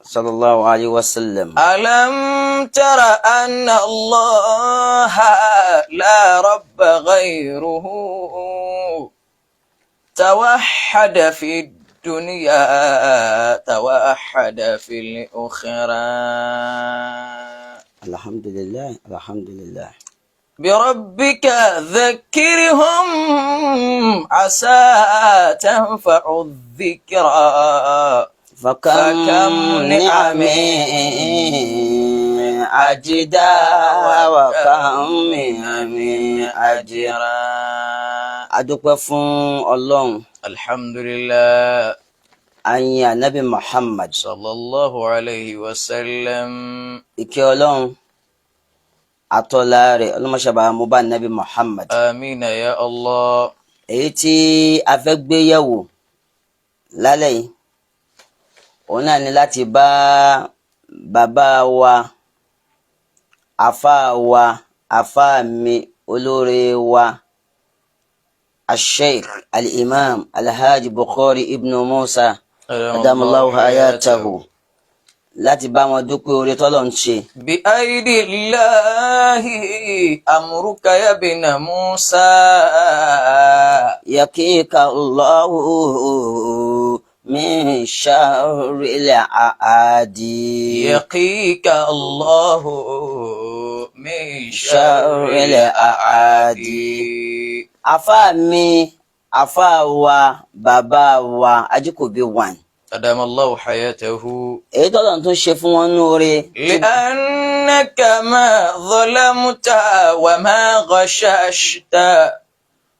Sallallahu alayhi wa sallam. ألم تر أن الله لا رب غيره توحد في الدنيا توحد في الأخرى. Alhamdulilayi, alhamdulilayi. بربك ذكرهم عسى تنفع الذكرى. فكم فكم نعم نعم أجدا وكم نعم أجرا. أجرا. Adúpẹ́ fún Ọlọ́run. الحمد لله. Ayin Anabi Muhammad. صلى الله عليه وسلم. Ìkẹ́ Ọlọ́run àtọ́lá rẹ̀ ọlọ́mọṣàbà mo bá Anabi Muhammad. آمين يا الله. Èyí tí a fẹ́ gbé yẹ̀wò lálẹ́ yìí, òun náà ni láti bá bàbá wa, àfáà wa, àfáà mi, olóore wa, Asheikh Al-Imam Alhaji Bukhari Ibn Musa adamallahu hayatahu, láti bá wọn dúpẹ́ oore tọ́lọ̀ ń ṣe. بأيدي الله أمرك يا ابن موسى. يقيك الله من شر الأعادي. يقيك الله من شر شر الأعادي. الأعادي. Àfáà mi, àfáà wa, bàbá wa, Ajíkòbí one. أدام الله حياته. Èyí tọ́lọ̀ tún ṣe fún wọn ní oore. لأنك ما ظلمت وما غششت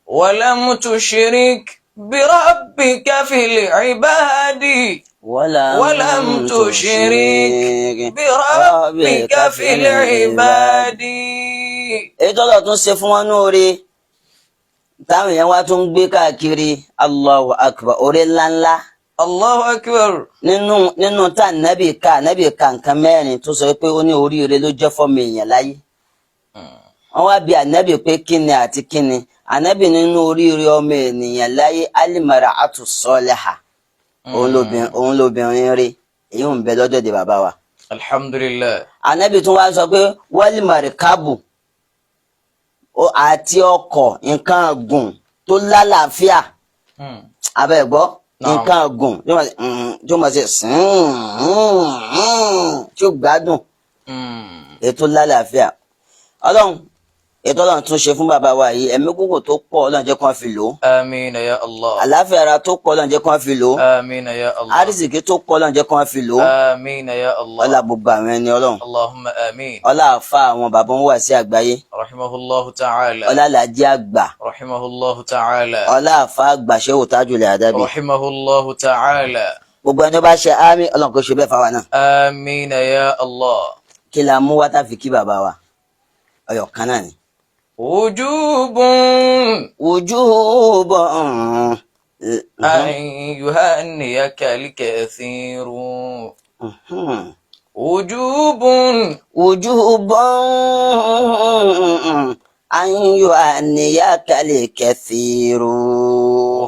ولم تشرك بربك في العباد. ولم ولم تشرك بربك في العباد. Èyí tọ́lọ̀ tún ṣe fún wọn ní oore táwọn èèyàn wá tún ń gbé káàkiri, Allahu Akbar, oore ńláńlá. الله أكبر. Nínú tá nábì ká, nábì ká nǹkan mẹ́rin tó sọ pé ó ní oríire ló jẹ́ fọ́mọ èèyàn láyé. Wọ́n wá bi ànábì pé kíni àti kíni. Ànábì nínú oríire ọmọ ènìyàn láyé, al-mar'atu salihah, òun lóbìnrin rí. Èyí ń bẹ lọ́dọ̀ de bàbá wa. الحمد لله. Ànábì tún wá sọ pé wal markabu, àti ọkọ̀, nǹkan gùn tó lálàáfíà. Abẹ́ gbọ́, nǹkan gùn tí ó máa ṣe sìn tí ó gbádùn, ètò lálàáfíà. Ọlọ́run, ètò Ọlọ́run tún ṣe fún bàbá wa yìí, ẹ̀mí gígùn tó pọ̀, Ọlọ́run jẹ́ kán fi lò ó. آمين يا الله. Àláfíà ara tó pọ̀, Ọlọ́run jẹ́ kán fi lò ó. آمين يا الله. Àrísìkí tó pọ̀, Ọlọ́run jẹ́ kán fi lò ó. آمين يا الله. Ọlá gbogbo àwọn ẹni Ọlọ́run. اللهم آمين. Ọlá àfa àwọn bàbá wọn wà sí àgbáyé. رحمه الله تعالى. Ọlá làjẹ́ àgbà. رحمه الله تعالى. Ọlá àfa àgbà Ṣéhù Tajul Adabi. رحمه الله تعالى. Gbogbo ẹni tó bá ṣe àmín, Ọlọ́run kò ṣe bẹ́ẹ̀ fáwa náà. آمين يا الله. Kí la mú wá tá fi kí bàbá wa? Ọyọ kan náà ni. وجوب Wujuban. أن يهنيك الكثير. وجوب Wujuban an yuhanniyaka al-kathiru.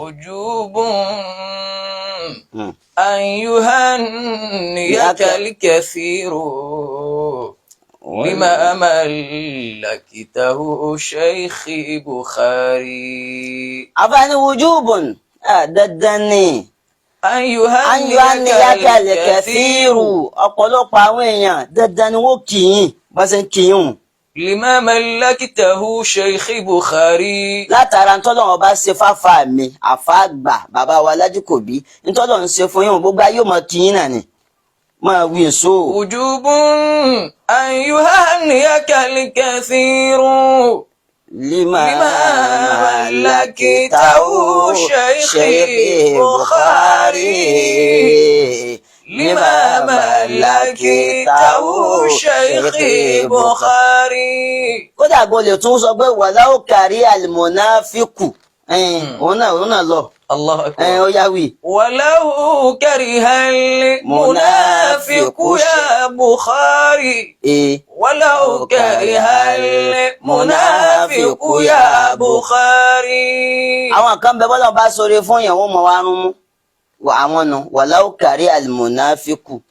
وجوب أن يهنيك الكثير لما ملكته شيخي بخاري. Àfààní wujubun, dandan ni. أن an يهنيك yuhanniyaka الكثير. al-kathiru, ọ̀pọ̀lọpọ̀ àwọn èèyàn dandan ni wọ́n kì í bá ṣe ń kì í hùn. لما ملكته شيخي بخاري. Látara ntọ́lọ́wọ́n bá ṣe fáfá mi, àfa àgbà, bàbá wa Lájíkòbí, ntọ́lọ́ ń ṣe fún yín, gbogbo ayé ò mọ kì í náà ni máa wí èso. وجوب أن يهنيك الكثير. لما لما ملكته شيخي بخاري. لما ملكته شيخي بخاري. Kódà gan lè tún sọ pé ولو كره المنافق, òun náà lọ. الله Ó أكبر. yá, wí. ولو كره المنافق يا بخاري. ولو كره المنافق يا بخاري. Àwọn kan bẹ, bọ́lá bá sọ̀rọ̀ fún yẹn, wọ́n mọ̀ wá rún mú. Àwọn nu walau kari almunafiku,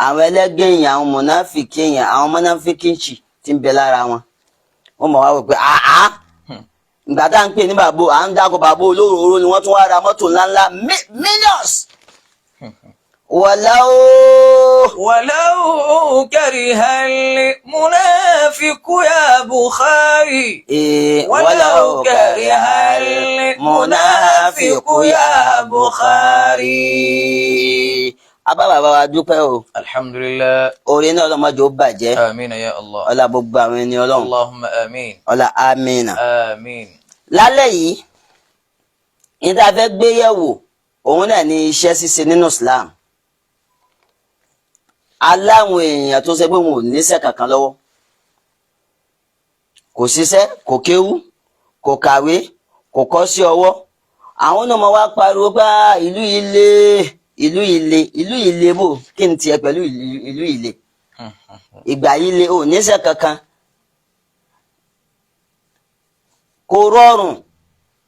àwọn ẹlẹgbẹ́ èèyàn, àwọn mọnàfíkì èèyàn, àwọn mọnàfíkì tí ń bẹ lára wọn, wọ́n mọ̀ wá wò pé àá, ìgbà tá à ń pè ní bàbá, à ń dákọ̀ bàbá olóròóró ni wọ́n tún wá ra mọ́tò ńláńlá, millions. Walau. ولو كره المنافق يا بخاري. ولو كره المنافق يا بخاري. Abá bàbá wa dúpẹ́ o. الحمد لله. Orin náà ọlọ́mọdé ó bàjẹ́. آمين يا الله. Ọlá gbogbo àwọn ẹni ọlọ́run. اللهم آمين. Ọlá amina. آمين. Lálẹ́ yìí, ní tá a fẹ́ gbé yẹ̀wò, òun náà ní iṣẹ́ ṣíṣe nínú Islam. Aláwọn èèyàn tó ṣe pé wọn ò níṣẹ́ kankan lọ́wọ́, kò ṣiṣẹ́, kò kéwú, kò kàwé, kò kọ́ sí ọwọ́, àwọn náà máa wá pariwo pé, "Ah, ìlú yìí le, ìlú yìí le, ìlú yìí le." Bò kí n tiẹ̀ pẹ̀lú ìlú yìí le, ìgbà yìí le, ò níṣẹ́ kankan. Kò rọrùn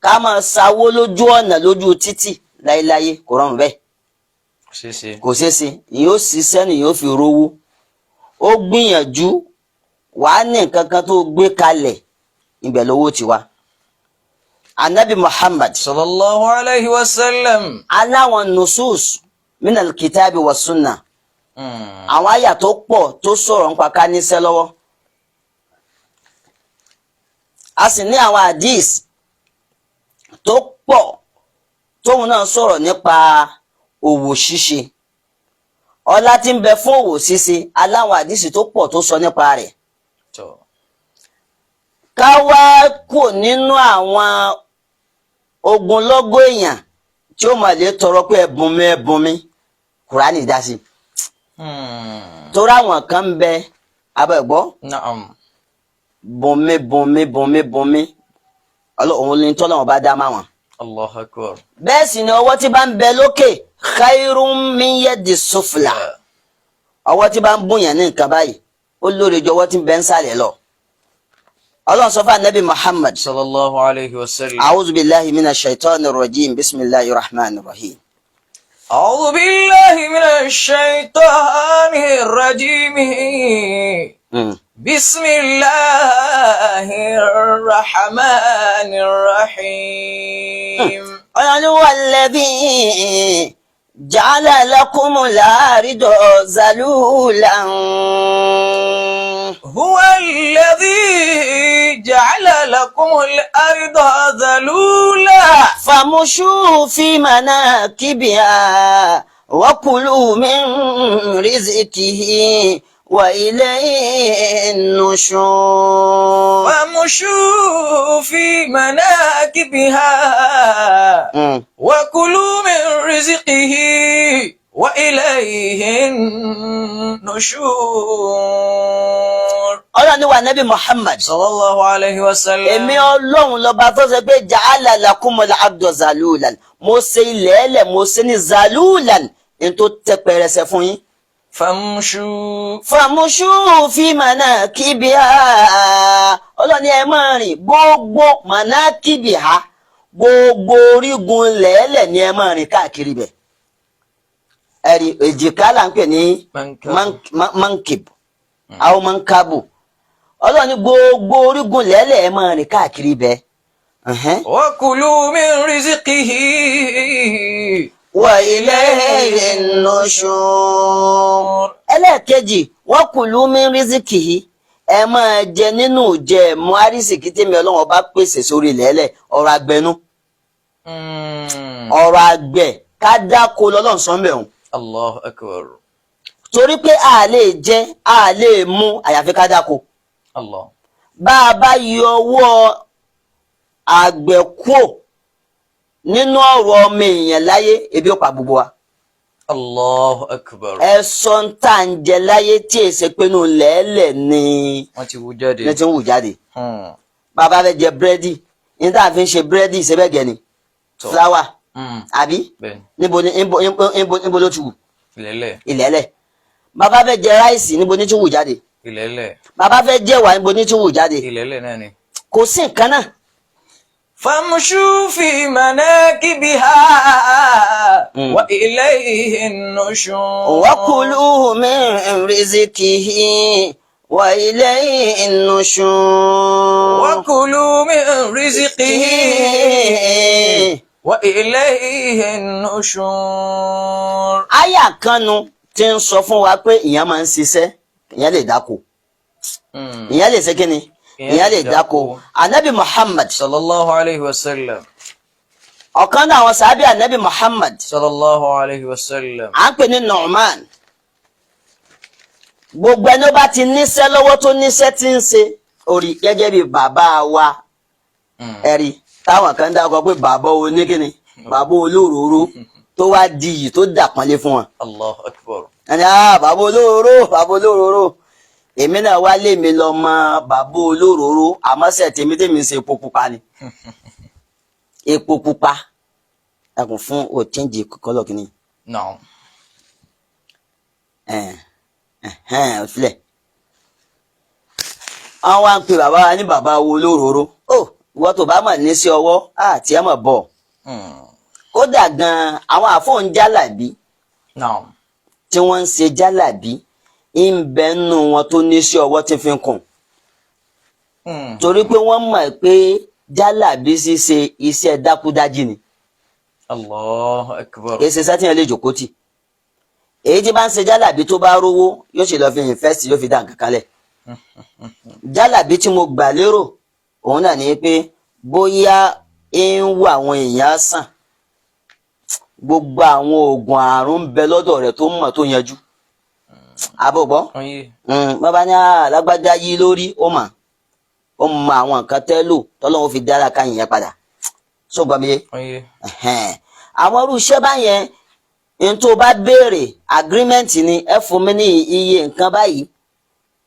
ká máa sawó lójú ọ̀nà, lójú títì, láéláyé, kò rọrùn bẹ́ẹ̀. Ṣeéṣe. Kò ṣeé ṣe. Ìyẹn ó ṣiṣẹ́ ni yóò fi rówó. Ó gbìyànjú, wàá ní nǹkan kan tó gbé kalẹ̀, ibẹ̀ lówó ti wá. Anabi Muhammad صلى الله عليه وسلم. Aláwọn nusus minal kitabi wa sunna, àwọn àyà tó pọ̀ tó sọ̀rọ̀ nípa ká níṣẹ́ lọ́wọ́. A sì ní àwọn hadith tó pọ̀ tóun náà sọ̀rọ̀ nípa òwò ṣíṣe, ọlá tí ń bẹ fún òwò ṣíṣe. Aláwọn hadith tó pọ̀ tó sọ nípa rẹ̀. Tó. Ká wá kò nínú àwọn ogunlọ́gọ̀ èèyàn tí ó máa lè tọrọ pé ẹ̀bùn mi, ẹ̀bùn mi. Kùránì dá sí, torí àwọn kan ń bẹ abẹ́gbọ́. نعم. Bùnmi, bùnmi, bùnmi, bùnmi, òun ní tọ́lọ́wọ́n bá dá máwọn. الله أكبر. Bẹ́ẹ̀ sì ni ọwọ́ tí bá ń bẹ lókè, khairun min yadi sufla, ọwọ́ tí bá ń bùnyàn ní nǹkan báyìí, ó lóore ju ọwọ́ tí ń bẹ ń sàlẹ̀ lọ. Ọlọ́run sọ fún anabi Muhammad صلى الله عليه وسلم. أعوذ بالله من الشيطان الرجيم، بسم الله الرحمن الرحيم. أعوذ بالله من الشيطان الرجيم. بسم الله الرحمن الرحيم. Ọlọ́run هو الذي جعل لكم الأرض ذلولا. هو الذي جعل لكم الأرض ذلولا. فامشوا في مناكبها وكلوا من رزقه وإليه النشور. فامشوا في مناكبها وكلوا من رزقه وإليه النشور. Ọlọ́run ní wa Nabi Muhammad. صلى الله عليه وسلم. Èmi ọlọ́run lọ́ba tó ṣe pé جعل لكم الأرض ذلولا, mo ṣe ilẹ̀ ẹlẹ̀, mo ṣe ní ذلولا, ní tó tẹ́ pẹrẹsẹ fún yín. فامشوا. فامشوا في مناكبها, ọlọ́ni ẹ máa rìn gbogbo مناكبها, gbogbo orígun lẹ́ẹ̀lẹ̀ ni ẹ máa rìn káàkiri bẹ̀. Ẹ̀rí èjìká là ń pè ní منكب. منكب àwọn منكب. Ọlọ́ni gbogbo orígun lẹ́ẹ̀lẹ̀ ẹ máa rìn káàkiri bẹ̀. وكلوا من رزقه. وإليه النشور. Ẹlẹ́ẹ̀kejì, وكلوا من رزقه, ẹ máa jẹ nínú jẹ mú àrísìkí tèmi ọlọ́run ọba pèsè sórí ilẹ̀. Ọ̀rọ̀ àgbẹ̀nu, ọ̀rọ̀ àgbẹ̀, ká dáko lọ́lọ́run sọ́nbẹ̀ hùn. الله أكبر. Torí pé a lè jẹ, a lè mú, àyàfi ká dáko. الله. Bá a bá yọ ọwọ́ àgbẹ̀ kúò nínú ọ̀rọ̀ ọmọ èèyàn láyé, ebi ó pa gbogbo wa. الله أكبر. Ẹ̀sọ́ ń tà ń jẹ láyé tí èsè pinnu lẹ́ẹ̀lẹ̀ ni Wọ́n ti wú jáde. Ní ti ń wù jáde. Bàbá fẹ́ jẹ búrẹ́dì, ní tá a fi ń ṣe búrẹ́dì, ṣẹ́bẹ̀gẹ̀ ni? Tọ́. Flour. Àbí? Bẹ́ẹ̀ni. Níbo ni níbo ló ti wù? Ilẹ̀lẹ̀. Ilẹ̀ẹ́lẹ̀. Bàbá fẹ́ jẹ rice, níbo ní ti wù jáde? Ilẹ̀lẹ̀. Bàbá fẹ́ jẹ ẹ̀wà, níbo ní ti wù jáde? Ilẹ̀lẹ̀ náà ni. Kò sí nǹkan náà. فامشوا في مناكبها وإليه النشور. وكلوا من رزقه وإليه النشور. وكلوا من رزقه وإليه النشور. Àyà kanu tí ń sọ fún wa pé ìyẹn máa ń ṣiṣẹ́, ìyẹn lè dáko, ìyẹn lè ṣe kíni, ìyẹn lè dáko. Anabi Muhammad صلى الله عليه وسلم. Ọ̀kan náà àwọn sàábì anabi Muhammad صلى الله عليه وسلم. À ń pè ní Nu'man. Gbogbo ẹni ó bá ti níṣẹ́ lọ́wọ́, tó níṣẹ́ tí ń ṣe orí gẹ́gẹ́ bí bàbá wa, ẹ̀rí táwọn kan dákọ pé bàbá oníkíni, bàbá olóróró, tó wá di iyì tó dàpọ́nlé fún wọn. الله أكبر. Ẹni ah, bàbá olóróró, bàbá olóróró. Èmi náà wá lé mi lọ mọ bàbá olóróró, àmọ́ sẹ̀ tèmi tèmi ń ṣe epo pupa ni, epo pupa ẹkùn fún ò change colour kìíní. نعم. Ẹ̀hẹ́n, filẹ̀. Àwọn wá ń pe bàbá wa ní bàbá wo olóróró. Ó ìwọ tó bá mọ̀ ní sí ọwọ́ àti ẹ̀ mọ̀ bọ̀. Kódà gan-an, àwọn àfọ̀n jálàbí نعم. tí wọ́n ń ṣe jálàbí ń bẹ nínú wọn tó ní sí ọwọ́ tí fi ń kùn, torí pé wọ́n mọ̀ pé jálàbí ṣíṣe iṣẹ́ dákúdájì ni. الله أكبر. Kì í ṣe sátìyàn lè jòkó tì. Èyí tí bá ń ṣe jálàbí, tó bá rówó, yóò ṣe lọ fi invest, yóò fi dá nǹkan kalẹ̀. Jálàbí tí mo gbà lérò òun náà ni pé bóyá ń wo àwọn èèyàn sàn, gbogbo àwọn oògùn àrùn ń bẹ lọ́dọ̀ rẹ̀ tó mọ̀ tó yanjú àbọ̀gbọ́. Oye. Bàbá ní alágbájá yí lórí, ó mà ó mọ àwọn nǹkan tẹ́ lò tọ́lọ́run fi dára ká yẹn padà sógbọ́n mi yé. Oye. Ẹ̀hẹ́n. Àwọn irú iṣẹ́ báyẹn, n tó bá béèrè, agreement ni, ẹ fún mi ní iye nǹkan báyìí,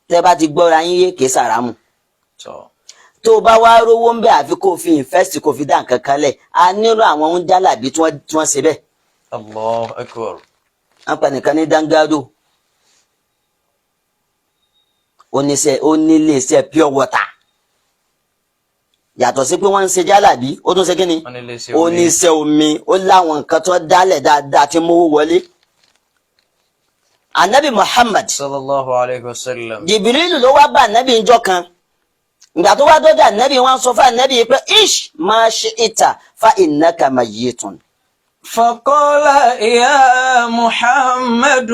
tẹ́ bá ti gbọ́ra yín yé, kìí sàrámù. Tọ́. Tó o bá wá rówó ń bẹ, àfi kó o fi invest, kó o fi dá nǹkan kan lẹ̀. A nílò àwọn ń jálàbí tí wọ́n ṣe bẹ́ẹ̀. الله أكبر. Wọ́n pa nìkan ní Dangado, oníṣẹ́ oníléeṣẹ́ pure water. Yàtọ̀ sí pé wọ́n ń ṣe jálàbí, ó tún ṣe kí ni? Wọ́n ní iléeṣẹ́ omi. Oníṣẹ́ omi. Ó láwọn nǹkan tó dálẹ̀ dáadáa tí mówó wọlé. Anabi Muhammad صلى الله عليه وسلم. Jìbìrìlù ló wá bá anabi njọ́ kan. Ìgbà tó wá dọ́jà anabi, wọn sọ fún anabi pé عش ما شئت فإنك ميت. فقال يا محمد.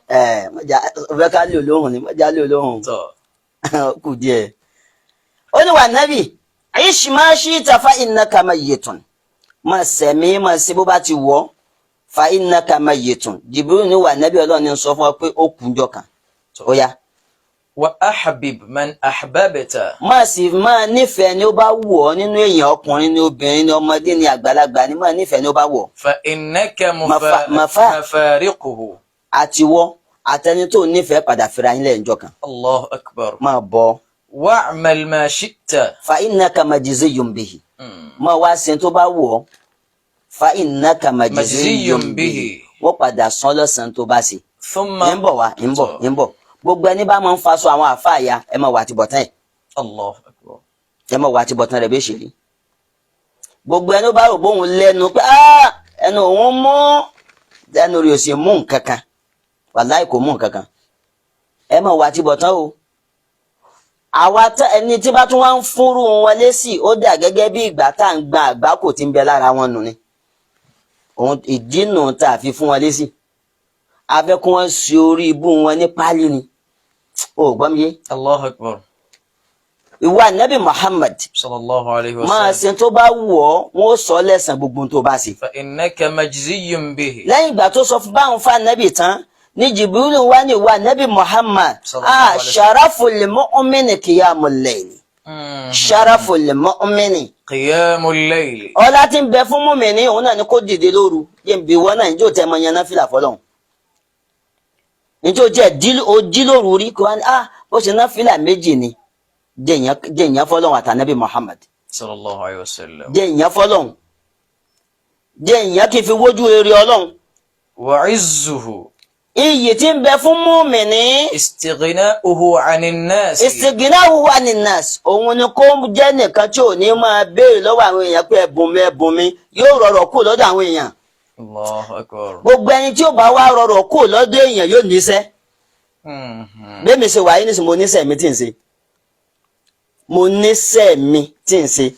Ẹ mọ̀já ọ̀fẹ́ ká lè olóhùn ni, mọ̀já lè olóhùn. Tọ́. Kù díẹ̀. Ó ní wà nábì, عش ما شئت فإنك ميت, máa sẹ̀mí, máa ṣe bó bá ti wọ̀, فإنك ميت. Jìbìrìlù ní wà nábì, Ọlọ́run ní sọ fún wa pé ó kù njọ́ kan, ó yá. وأحبب من أحببت. Máa sì máa nífẹ̀ẹ́ ni ó bá wù ọ́ nínú èèyàn, ọkùnrin ni, obìnrin ni, ọmọdé ni, àgbàlagbà ni, máa nífẹ̀ẹ́ ni ó bá wù ọ́. فإنك مفارقه. Àtiwọ́ àtẹni tó nífẹ̀ẹ́ padà fira yín lẹ́yìn kan. الله أكبر. Máa bọ̀. واعمل ما شئت. فإنك مجزي به. Máa wá ṣe tó bá wù ọ́, فإنك مجزي مجزي به. به. Wọ́n padà san lọ́sàn-án tó bá ṣe. ثم Ń bọ̀ wá, ń bọ̀, ń bọ̀. Gbogbo ẹni bá máa ń faṣọ àwọn àfáà ya, ẹ máa wà àtibọ̀tán ẹ̀. الله أكبر. Ẹ máa wà àtibọ̀tán rẹ̀ bí ó ṣe rí. Gbogbo ẹni bá rò bóun lẹ́nu pé "Ah, ẹnu òun mú", ẹnu rẹ̀ ò sì mú nǹkan kan, wàláì kò mú nǹkan kan. Ẹ máa wà àtibọ̀tán o. Àwa ẹni tí bá tún wá ń fúnrú wọn lésì, ó dà gẹ́gẹ́ bí ìgbà tá à ń gba àgbákò tí ń bẹ lára wọn nù ni. Òun ìdí nù tá a fi fún wọn lésì, a fẹ́ kí wọ́n ṣe orí ibú wọn ní pálí ni. O gbọ́ mi yé? الله أكبر. Ìwà Nabi Muhammad صلى الله عليه máa وسلم. ṣe tó bá wù ọ́, wọn ó sọ lẹ́sàn gbogbo tó bá ṣe. فإنك مجزي به. Lẹ́yìn ìgbà tó sọ fún báwọn fún anabi tán ní Jibrilu wá ní ìwà Nabi Muhammad, صلى الله عليه وسلم. شرف المؤمن قيام الليل. شرف المؤمن قيام الليل. Ọlá tí ń bẹ fún mùmíní òun náà ni kó dìde lóru. Yé n bí wọn náà, njó tẹ mọ yan náfìlà fọlọ́hún, njó jẹ ojí lóru rí kó wá ní ah, ó ṣe náfìlà méjì ni, jẹ ìyẹn fọlọ́hún àtànábì Muhammad. صلى الله عليه وسلم. Jẹ ìyẹn fọlọ́hún, jẹ ìyẹn kí n fi wójú rere Ọlọ́run. وعزه. Iyì tí ń bẹ fún mùmíní. استغناؤه عن الناس. Istiginahu aninas, òun ni kó jẹ́ nìkan tí ò ní máa béèrè lọ́wọ́ àwọn èèyàn pé ẹ̀bùn mi, ẹ̀bùn mi, yóò rọrọ̀ kú lọ́dọ̀ àwọn èèyàn. الله أكبر. Gbogbo ẹni tí ó bá wá rọrọ̀ kú lọ́dọ̀ èèyàn yóò níṣẹ́. Bẹ́ẹ̀ mi ṣe wà yín nísìnyí, mo níṣẹ́ mi tí ń ṣe, mo níṣẹ́ mi tí ń ṣe,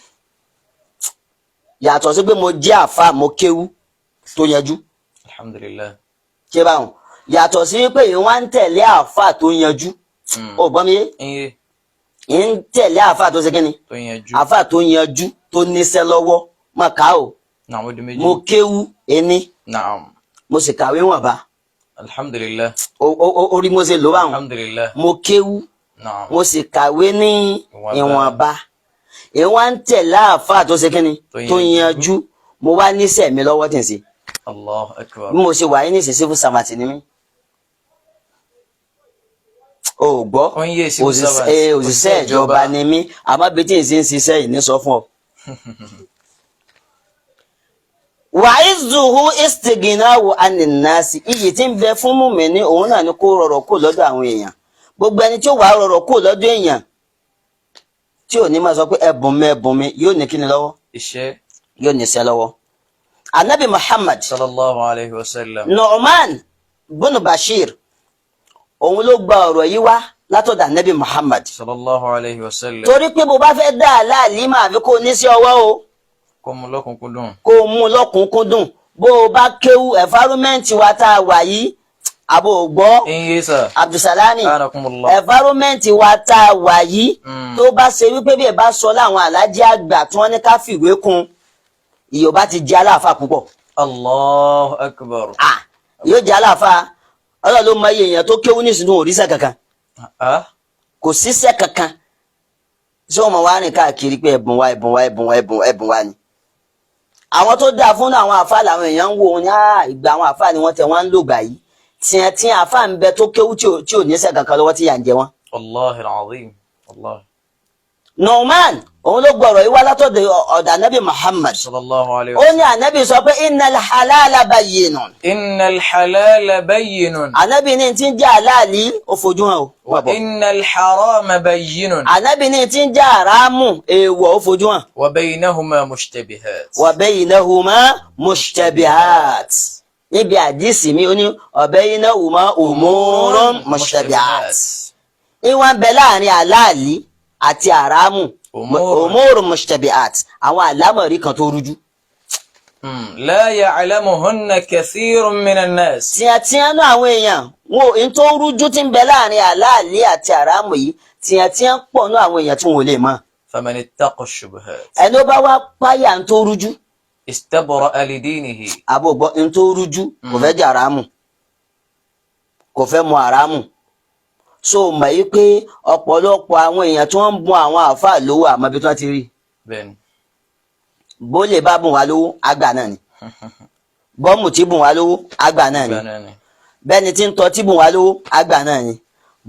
yàtọ̀ sí pé mo jẹ́ àfa, mo kéwú tó yanjú. الحمد لله. Ṣé báwọn yàtọ̀ sí pé ìwọ́n wá ń tẹ̀lé àfa tó yanjú, ó gbọ́ mi yé? Iye. Ń tẹ̀lé àfa tó ṣe kí ni? Tó yanjú. Àfa tó yanjú tó níṣẹ́ lọ́wọ́ má ká o. نعم, ó di méjì. Mo kéwú ẹni. نعم. Mo sì kàwé wọ̀nba. الحمد لله. Orí mo ṣe ló báwọn. الحمد لله. Mo kéwú, نعم. mo sì kàwé ní ìwọ̀nba. Ìwọ̀nba ìwọ̀n ń tẹ̀lé àfa tó ṣe kí ni? Tó tó yanjú. Yanjú, mo wá níṣẹ́ mi lọ́wọ́ tí ń ṣe. الله أكبر. Bí mo ṣe wà yín ní civil servant ni mí, o gbọ́? Ó ń yé civil servant. Òṣìṣẹ́ ìjọba ni mí, àmọ́ bí tí n ṣe ń ṣiṣẹ́ yìí ní sọ fún ọ. Wàhízùhù istiginahu aninasi, iyì tí ń bẹ fún mùmíní òun náà ni kó rọrọ̀ kó lọ́dọ̀ àwọn èèyàn. Gbogbo ẹni tí ó wàá rọrọ̀ kó lọ́dọ̀ èèyàn tí ò ní máa sọ pé ẹ̀bùn mi, ẹ̀bùn mi, yóò ní kíni lọ́wọ́? Iṣẹ́. Yóò ní iṣẹ́ lọ́wọ́. Anabi Muhammad صلى الله عليه وسلم. Nu'man bunu Bashir, òun ló gba ọ̀rọ̀ yìí wá látọ̀dọ̀ anabi Muhammad. صلى الله عليه وسلم. Torí pé bó bá fẹ́ dá àláàlí máa fi kó o ní sí ọwọ́ o. Kó mu lọ́kùnkúndùn. Kó o mú lọ́kùnkúndùn. Bó o bá kéwú, environment wa tá a wà yìí, àbò gbọ́? Iye sà. Abdulsalami. أنكم الله. Environment wa tá a wà yìí, tó bá ṣe wípé bí ẹ bá sọ láwọn alájí àgbà tí wọ́n ní ká fìwé kún, ìyọba ti jẹ́ aláàfáà púpọ̀. الله أكبر. Ah, yóò jẹ́ aláàfáà. Ọlọ́run ló mọ iye èèyàn tó kéwú nísìnyí òrìṣà kankan. Ah. Kò síṣẹ́ kankan ṣé wọn máa wá rìn káàkiri pé ẹ̀bùn wa, ẹ̀bùn wa, ẹ̀bùn wa, ẹ̀bùn ẹ̀bùn wa ni. Àwọn tó dáa fún àwọn àfa làwọn èèyàn ń wò ó ní, "Ah, ìgbà àwọn àfa ni wọ́n tẹ wọ́n ń lò gbà yìí." Tiẹ̀ tí àfa ń bẹ tó kéwú tí ò níṣẹ́ kankan lọ́wọ́ tí yà ń jẹ wọ́n. والله العظيم والله. Nu'man òun ló gbọ́rọ̀ yìí wá látọ̀dọ̀ ọ̀dọ̀ anabi Muhammad. صلى الله عليه Ó وسلم. ní anabi sọ pé innal halala bayyinun. إن الحلال بين. Anabi ní tí ń jẹ́ àláàlí ó fojú hàn o. وإن الحرام بين. Anabi ní tí ń jẹ́ àràmù, èèwọ̀, ó fojú hàn. وبينهما مشتبهات. Wa baynahuma mushtabihat, níbi àdìsí mi ó ní wa baynahuma umurun mushtabihat, ìwọ̀n bẹ láàrin àláàlí àti àràmù umurun. Umurun mushtabihat, àwọn àlámọ̀rí kan tó rújú. لا يعلمهن كثير من الناس. Tìyàntìyàn náà àwọn èèyàn wọn ò ń tó rújú tí ń bẹ láàrin àláàlí àti àràmù yìí, tìyàntìyàn pọ̀ náà àwọn èèyàn tí wọn ò lè mọ̀. فمن اتقى الشبهات. Ẹni ó bá wá páyà ń tó rújú. استبرأ لدينه. Àbò gbọ́? Ń tó rújú, kò fẹ́ jẹ àràmù, kò fẹ́ mu àràmù. So mọ̀ yí pé ọ̀pọ̀lọpọ̀ àwọn èèyàn tí wọ́n ń bun àwọn àáfàá lówó, àmọ́ ibi tí wọ́n ti rí. بين. Bó lè bá bùn wá lówó, àgbà náà ni. Bọ́ọ̀mù tí bùn wá lówó, àgbà náà ni. بناني. Bẹ́ẹ̀ni tí ń tọ́ tí bùn wá lówó, àgbà náà ni.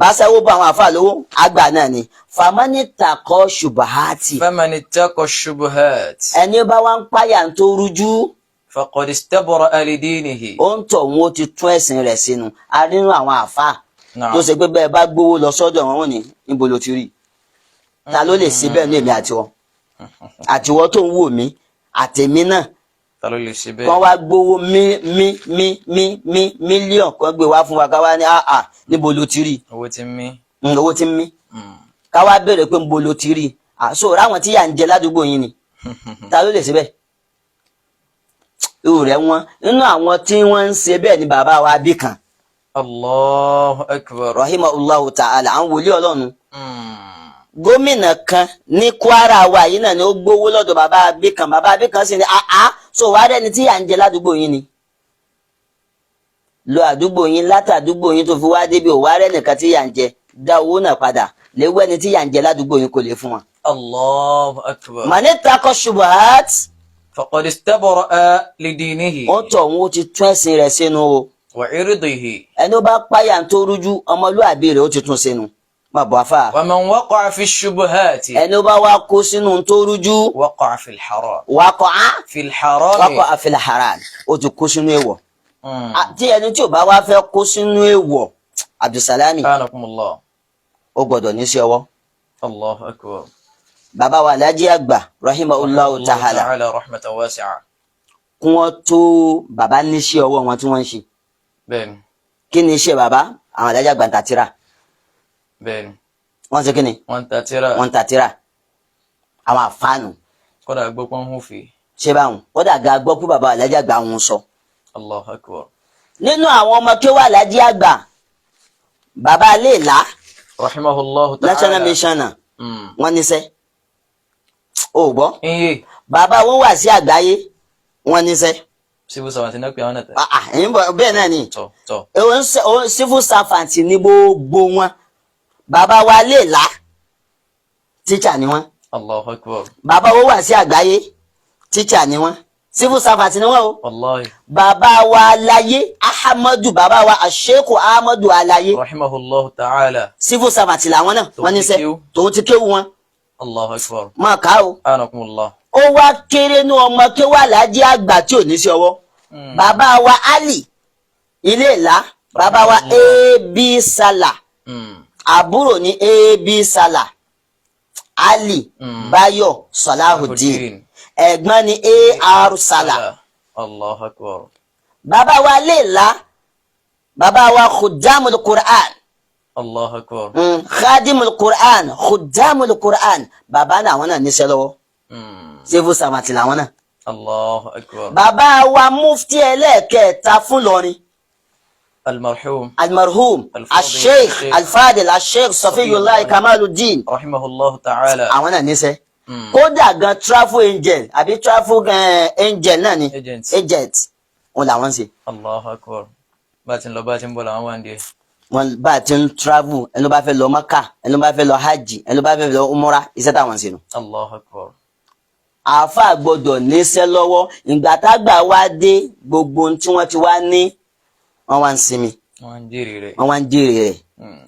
Báṣẹ́wó bá àwọn àáfàá lówó, àgbà náà ni. فمن اتقى الشبهات. فمن اتقى الشبهات. Ẹni bá wá ń páyà ń tó rújú. فقد استبرأ لدينه. Ó ń tọ̀ wọn ó ti tún ẹ̀sìn rẹ̀ sínú. A nínú àwọn àáfàá نعم. tó ṣe pé bẹ́ẹ̀ bá gbówó lọ sọ́dọ̀ wọn, wọ́n ní níbo ló ti rí? Ta ló lè ṣe bẹ́ẹ̀ ní èmi àtiwọ́, àtiwọ́ tó ń wò mí, àtèmi náà? Ta ló lè ṣe Kán bẹ́ẹ̀? Wá gbówó mí mí mí mí mí mílíọ̀n kan gbé wá fún wa, ká wá ní àà, níbo ló ti rí? Owó ti ń mí. Owó tí ń mí. Ká wá béèrè pé níbo ló ti rí? Àṣọ ráwọn tí yà ń jẹ ládùúgbò yín ni. Ta ló lè ṣe bẹ́ẹ̀? Irú rẹ̀ wọ́n nínú àwọn tí wọ́n ń ṣe bẹ́ẹ̀ ni bàbá wa bí kan. الله أكبر. رحمه الله تعالى, àwọn wòlíì Ọlọ́run. Gómìnà kan ní Kwara wa yìí náà ni ó gbowó lọ́dọ̀ bàbá Abíkan. Bàbá Abíkan sì ní àá so wàá rẹni tí yà ń jẹ ládùúgbò yín ni, lọ àdúgbò yín, látàdúgbò yín tó fi wá débi ò wá rẹnìkan tí yà ń jẹ, dá owó náà padà léwu ẹni tí yà ń jẹ ládùúgbò yín kò lè fún wọn. الله أكبر. من اتقى الشبهات. فقد استبرأ لدينه. Ó tọ̀ wọn ó ti tún ẹ̀sìn rẹ̀ sínú o. وعرضه. Ẹni ó bá páyà tó rújú, ọmọlúàbí rẹ̀ ó ti tún sínú. Má bọ̀ afá. ومن وقع في الشبهات. Ẹni ó bá wá kó sínú tó rújú. وقع في الحرام. وقع في الحرام. وقع في الحرام, ó ti kó sínú èèwọ̀. Tí ẹni tí ò bá wá fẹ́ kó sínú èèwọ̀, Abdulsalami, Anakumullah. ó gbọ́dọ̀ ní sí ọwọ́. Allahu akbar. Bàbá wa Alhaji Àgbà rahimahullahu Allah ta'ala, ta'ala rahmatan wasi'a. Kí wọ́n tó bàbá ní sí ọwọ́ wọn tí wọ́n ń ṣe. Bẹ́ẹ̀ni. Kí ni iṣẹ́ bàbá? Àwọn Alhaji Àgbà ń ta tírà. Bẹ́ẹ̀ni. Wọ́n ṣe kí ni? Wọ́n ń ta tírà. Wọ́n ń ta tírà, àwọn àfáànù. Kódà gbọ́ pọ́n hún fi. Ṣé báwọn ó dàga gbọ́ pé bàbá Alhaji Àgbà ń sọ. Allahu akbar. Nínú àwọn ọmọ kéwà Alhaji Àgbà, bàbá Léèlá, Rahimahullahu ta'ala. national missioner, wọ́n níṣẹ́, ó gbọ́? Iye. Bàbá wọn wà sí àgbáyé, wọ́n níṣẹ́. Civil servant náà pé àwọn náà tẹ̀. Ah, ah, ẹ̀yin bẹ́ẹ̀ náà ni. Tọ̀ tọ̀. Òun civil servant ní gbogbo wọn. Bàbá wa Léèlá, tíṣà ni wọ́n. Allahu akbar. Bàbá wọn wà sí àgbáyé, tíṣà ni wọ́n, civil servant ni wọ́n o. Wallahi. Bàbá wa Aláyé Ahamadu, bàbá wa Asheku Ahamadu Aláyé, Rahimahullahu ta'ala. civil servant làwọn náà. Tòun wọ́n ti níṣẹ́. kéwú. Tòun ti kéwú wọn. Allahu akbar. Máa ká o. Anakumullah. Ó wá kéré ní ọmọ kéwú Àlájì Àgbà tí ò ní sí ọwọ́. Bàbá wa Ali Ilé Ìlá, bàbá wa AB Sala, àbúrò ní AB Sala, Ali Bayo Salahuddin, ẹ̀gbọ́n ní AR Sala. Allahu akbar. Bàbá wa Léèlá, bàbá wa Khudamul Qur'an. Allahu akbar. Khadimul Qur'an, Khudamul Qur'an, bàbá náà, àwọn náà níṣẹ́ lọ́wọ́. Civil servant làwọn náà. Allahu akbar. Bàbá wa mufti ẹlẹ́ẹ̀kẹta fún Ìlọrin, Almarhum. Almarhum. Al-Fadil, Asheikh Sheikh Alfadil Asheikh Safiyullah Kamaluddin, Rahimahullahu ta'ala. àwọn náà níṣẹ́. Kódà gan, travel angel àbí travel angel náà ni. Agent. Agent wọn làwọn ń ṣe. Allahu akbar. Bá a ti ń lọ, bá a ti ń bọ̀ làwọn wà ń di. Wọn bá a ti ń travel, ẹni ló bá fẹ́ lọ Maka, ẹni ló bá fẹ́ lọ hajj, ẹni ló bá fẹ́ lọ umura, iṣẹ́ táwọn ń ṣe nù. Allahu akbar. Àáfàá gbọ́dọ̀ níṣẹ́ lọ́wọ́. Ìgbà tágbà wá dé, gbogbo ohun tí wọ́n ti wá ní, wọ́n wá ń sinmi. Wọ́n ń jèrè rẹ̀. Wọ́n wá ń jèrè rẹ̀.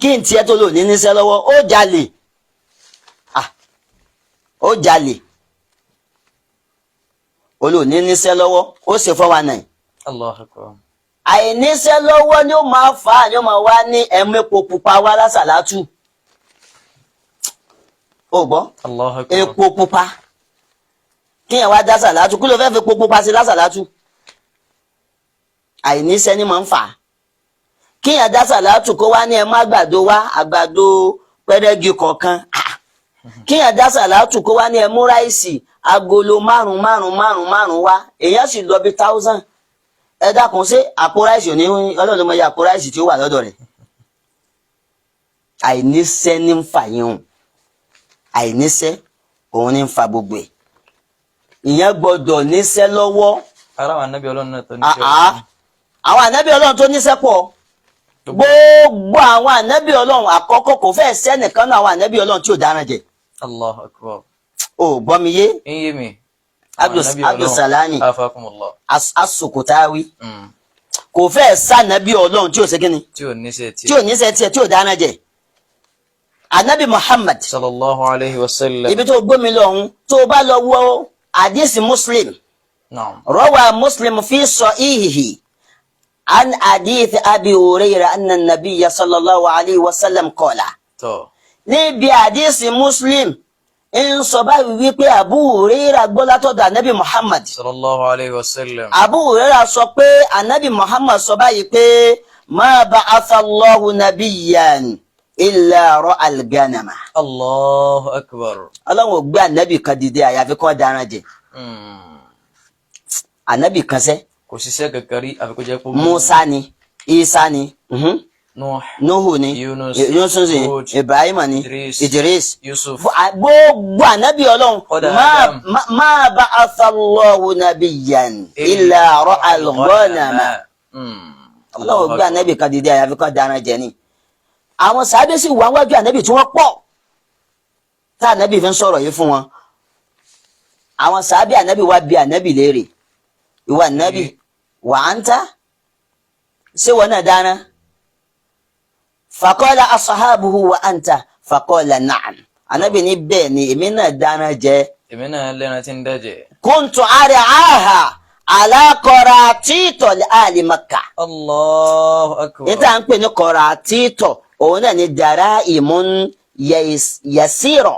Kí n tiẹ̀ tó lò ní níṣẹ́ lọ́wọ́, ó jalè. Ah, ó jalè, ó lò ní níṣẹ́ lọ́wọ́, ó ṣe 419. Allahu akbar. Àìníṣẹ́ lọ́wọ́ ni ó máa fà á, ni ó máa wá ní ẹ̀mú epo pupa wá lásàlátù, ó gbọ́? Allahu akbar. Epo pupa, kíyàn wá dá sàlátù, kí ló fẹ́ fi epo pupa sí lásàlátù? Àìníṣẹ́ ni máa ń fà á kíyàn dá sàlátù, kó wá ní ẹ má àgbàdo wá, àgbàdo pẹ́rẹ́gì kọ̀ọ̀kan. Ah! Kíyàn dá sàlátù, kó wá ní ẹ mú ráìsì agolo márùn márùn márùn márùn wá, èèyàn sì lọ bí 1,000. Ẹ dákun, ṣé àpò ráìsì ò ní? Ọlọ́run ló mọ iye àpò ráìsì tí ó wà lọ́dọ̀ rẹ̀. Àìníṣẹ́ ní ń fà yín hùn, àìníṣẹ́ òun ní ń fa gbogbo ẹ̀. Ìyẹn gbọ́dọ̀ níṣẹ́ lọ́wọ́. Ara àwọn anábì Ọlọ́run náà tó ní Àá, àwọn ànábì Ọlọ́run tó níṣẹ́ pọ̀. Gbogbo àwọn ànábì Ọlọ́run àkọ́kọ́, kò fẹ́ sẹ́nìkan náà àwọn ànábì Ọlọ́run tí ò dáran jẹ. Allahu akbar. Ò gbọ́ mi yé? Ń yé mi. Abdulsalami. Afakumullah. Asokotawi, kò fẹ́ sànábì Ọlọ́run tí ò ṣe kíni? Tí ò níṣẹ́ tí. Tí ò níṣẹ́ tiẹ̀, tí ò dáran jẹ. Ànábì Muhammad, Sallallahu alayhi wa sallam. ibi tó gbómi lọ ọ̀hún, tó o bá lọ wo àdìsí Muslim, Naam. روى مسلم في صحيحه عن حديث أبي هريرة أن النبي صلى الله عليه وسلم قال، Tọ́. níbi àdìsí Muslim ń sọ báyìí wípé Abu Huraira gbọ́ látọ̀dọ̀ anabi Muhammad, Sallallahu alayhi wa sallam. Abu Huraira sọ pé anabi Muhammad sọ báyìí pé ما بعث الله نبيا إلا رعى الغنم. Allahu akbar. Ọlọ́run ò gbé anabi kan dìde àyàfi kó daran jẹ. Anabi kan sẹ́. Kò ṣiṣẹ́ kankan rí àfi kó jẹ́ pé. Musa ni, Isa ni, Nuh. Nuhu ni, Yunus, Yunus ni, Hud, Ibrahim ni, Idris, Idris, Yusuf. Gbogbo ànábì Ọlọ́run, Kódà Adam. ما بعث الله نبيا إلا رعى الغنم. Ọlọ́run gbé ànábì kan dìde àyàfi kan daran jẹ ni. Àwọn sàábé sì wà wájú ànábì tí wọ́n pọ̀ tá ànábì fi ń sọ̀rọ̀ yìí fún wọn. Àwọn sàábé ànábì wá bi ànábì léèrè, ìwà ànábì wà á ń ta, ṣé wọn náà dáná? فقال أصحابه وأنت؟ فقال نعم. Ànábì ní bẹ́ẹ̀ ni, èmi náà dáná jẹ. Èmi náà lẹ́ran tí ń dẹ́jẹ̀. كنت أرعاها. Ala qaratita li ahli Makkah. Allahu akbar. Níta ń pè ní qaratita, òun náà ní daraimun yasira.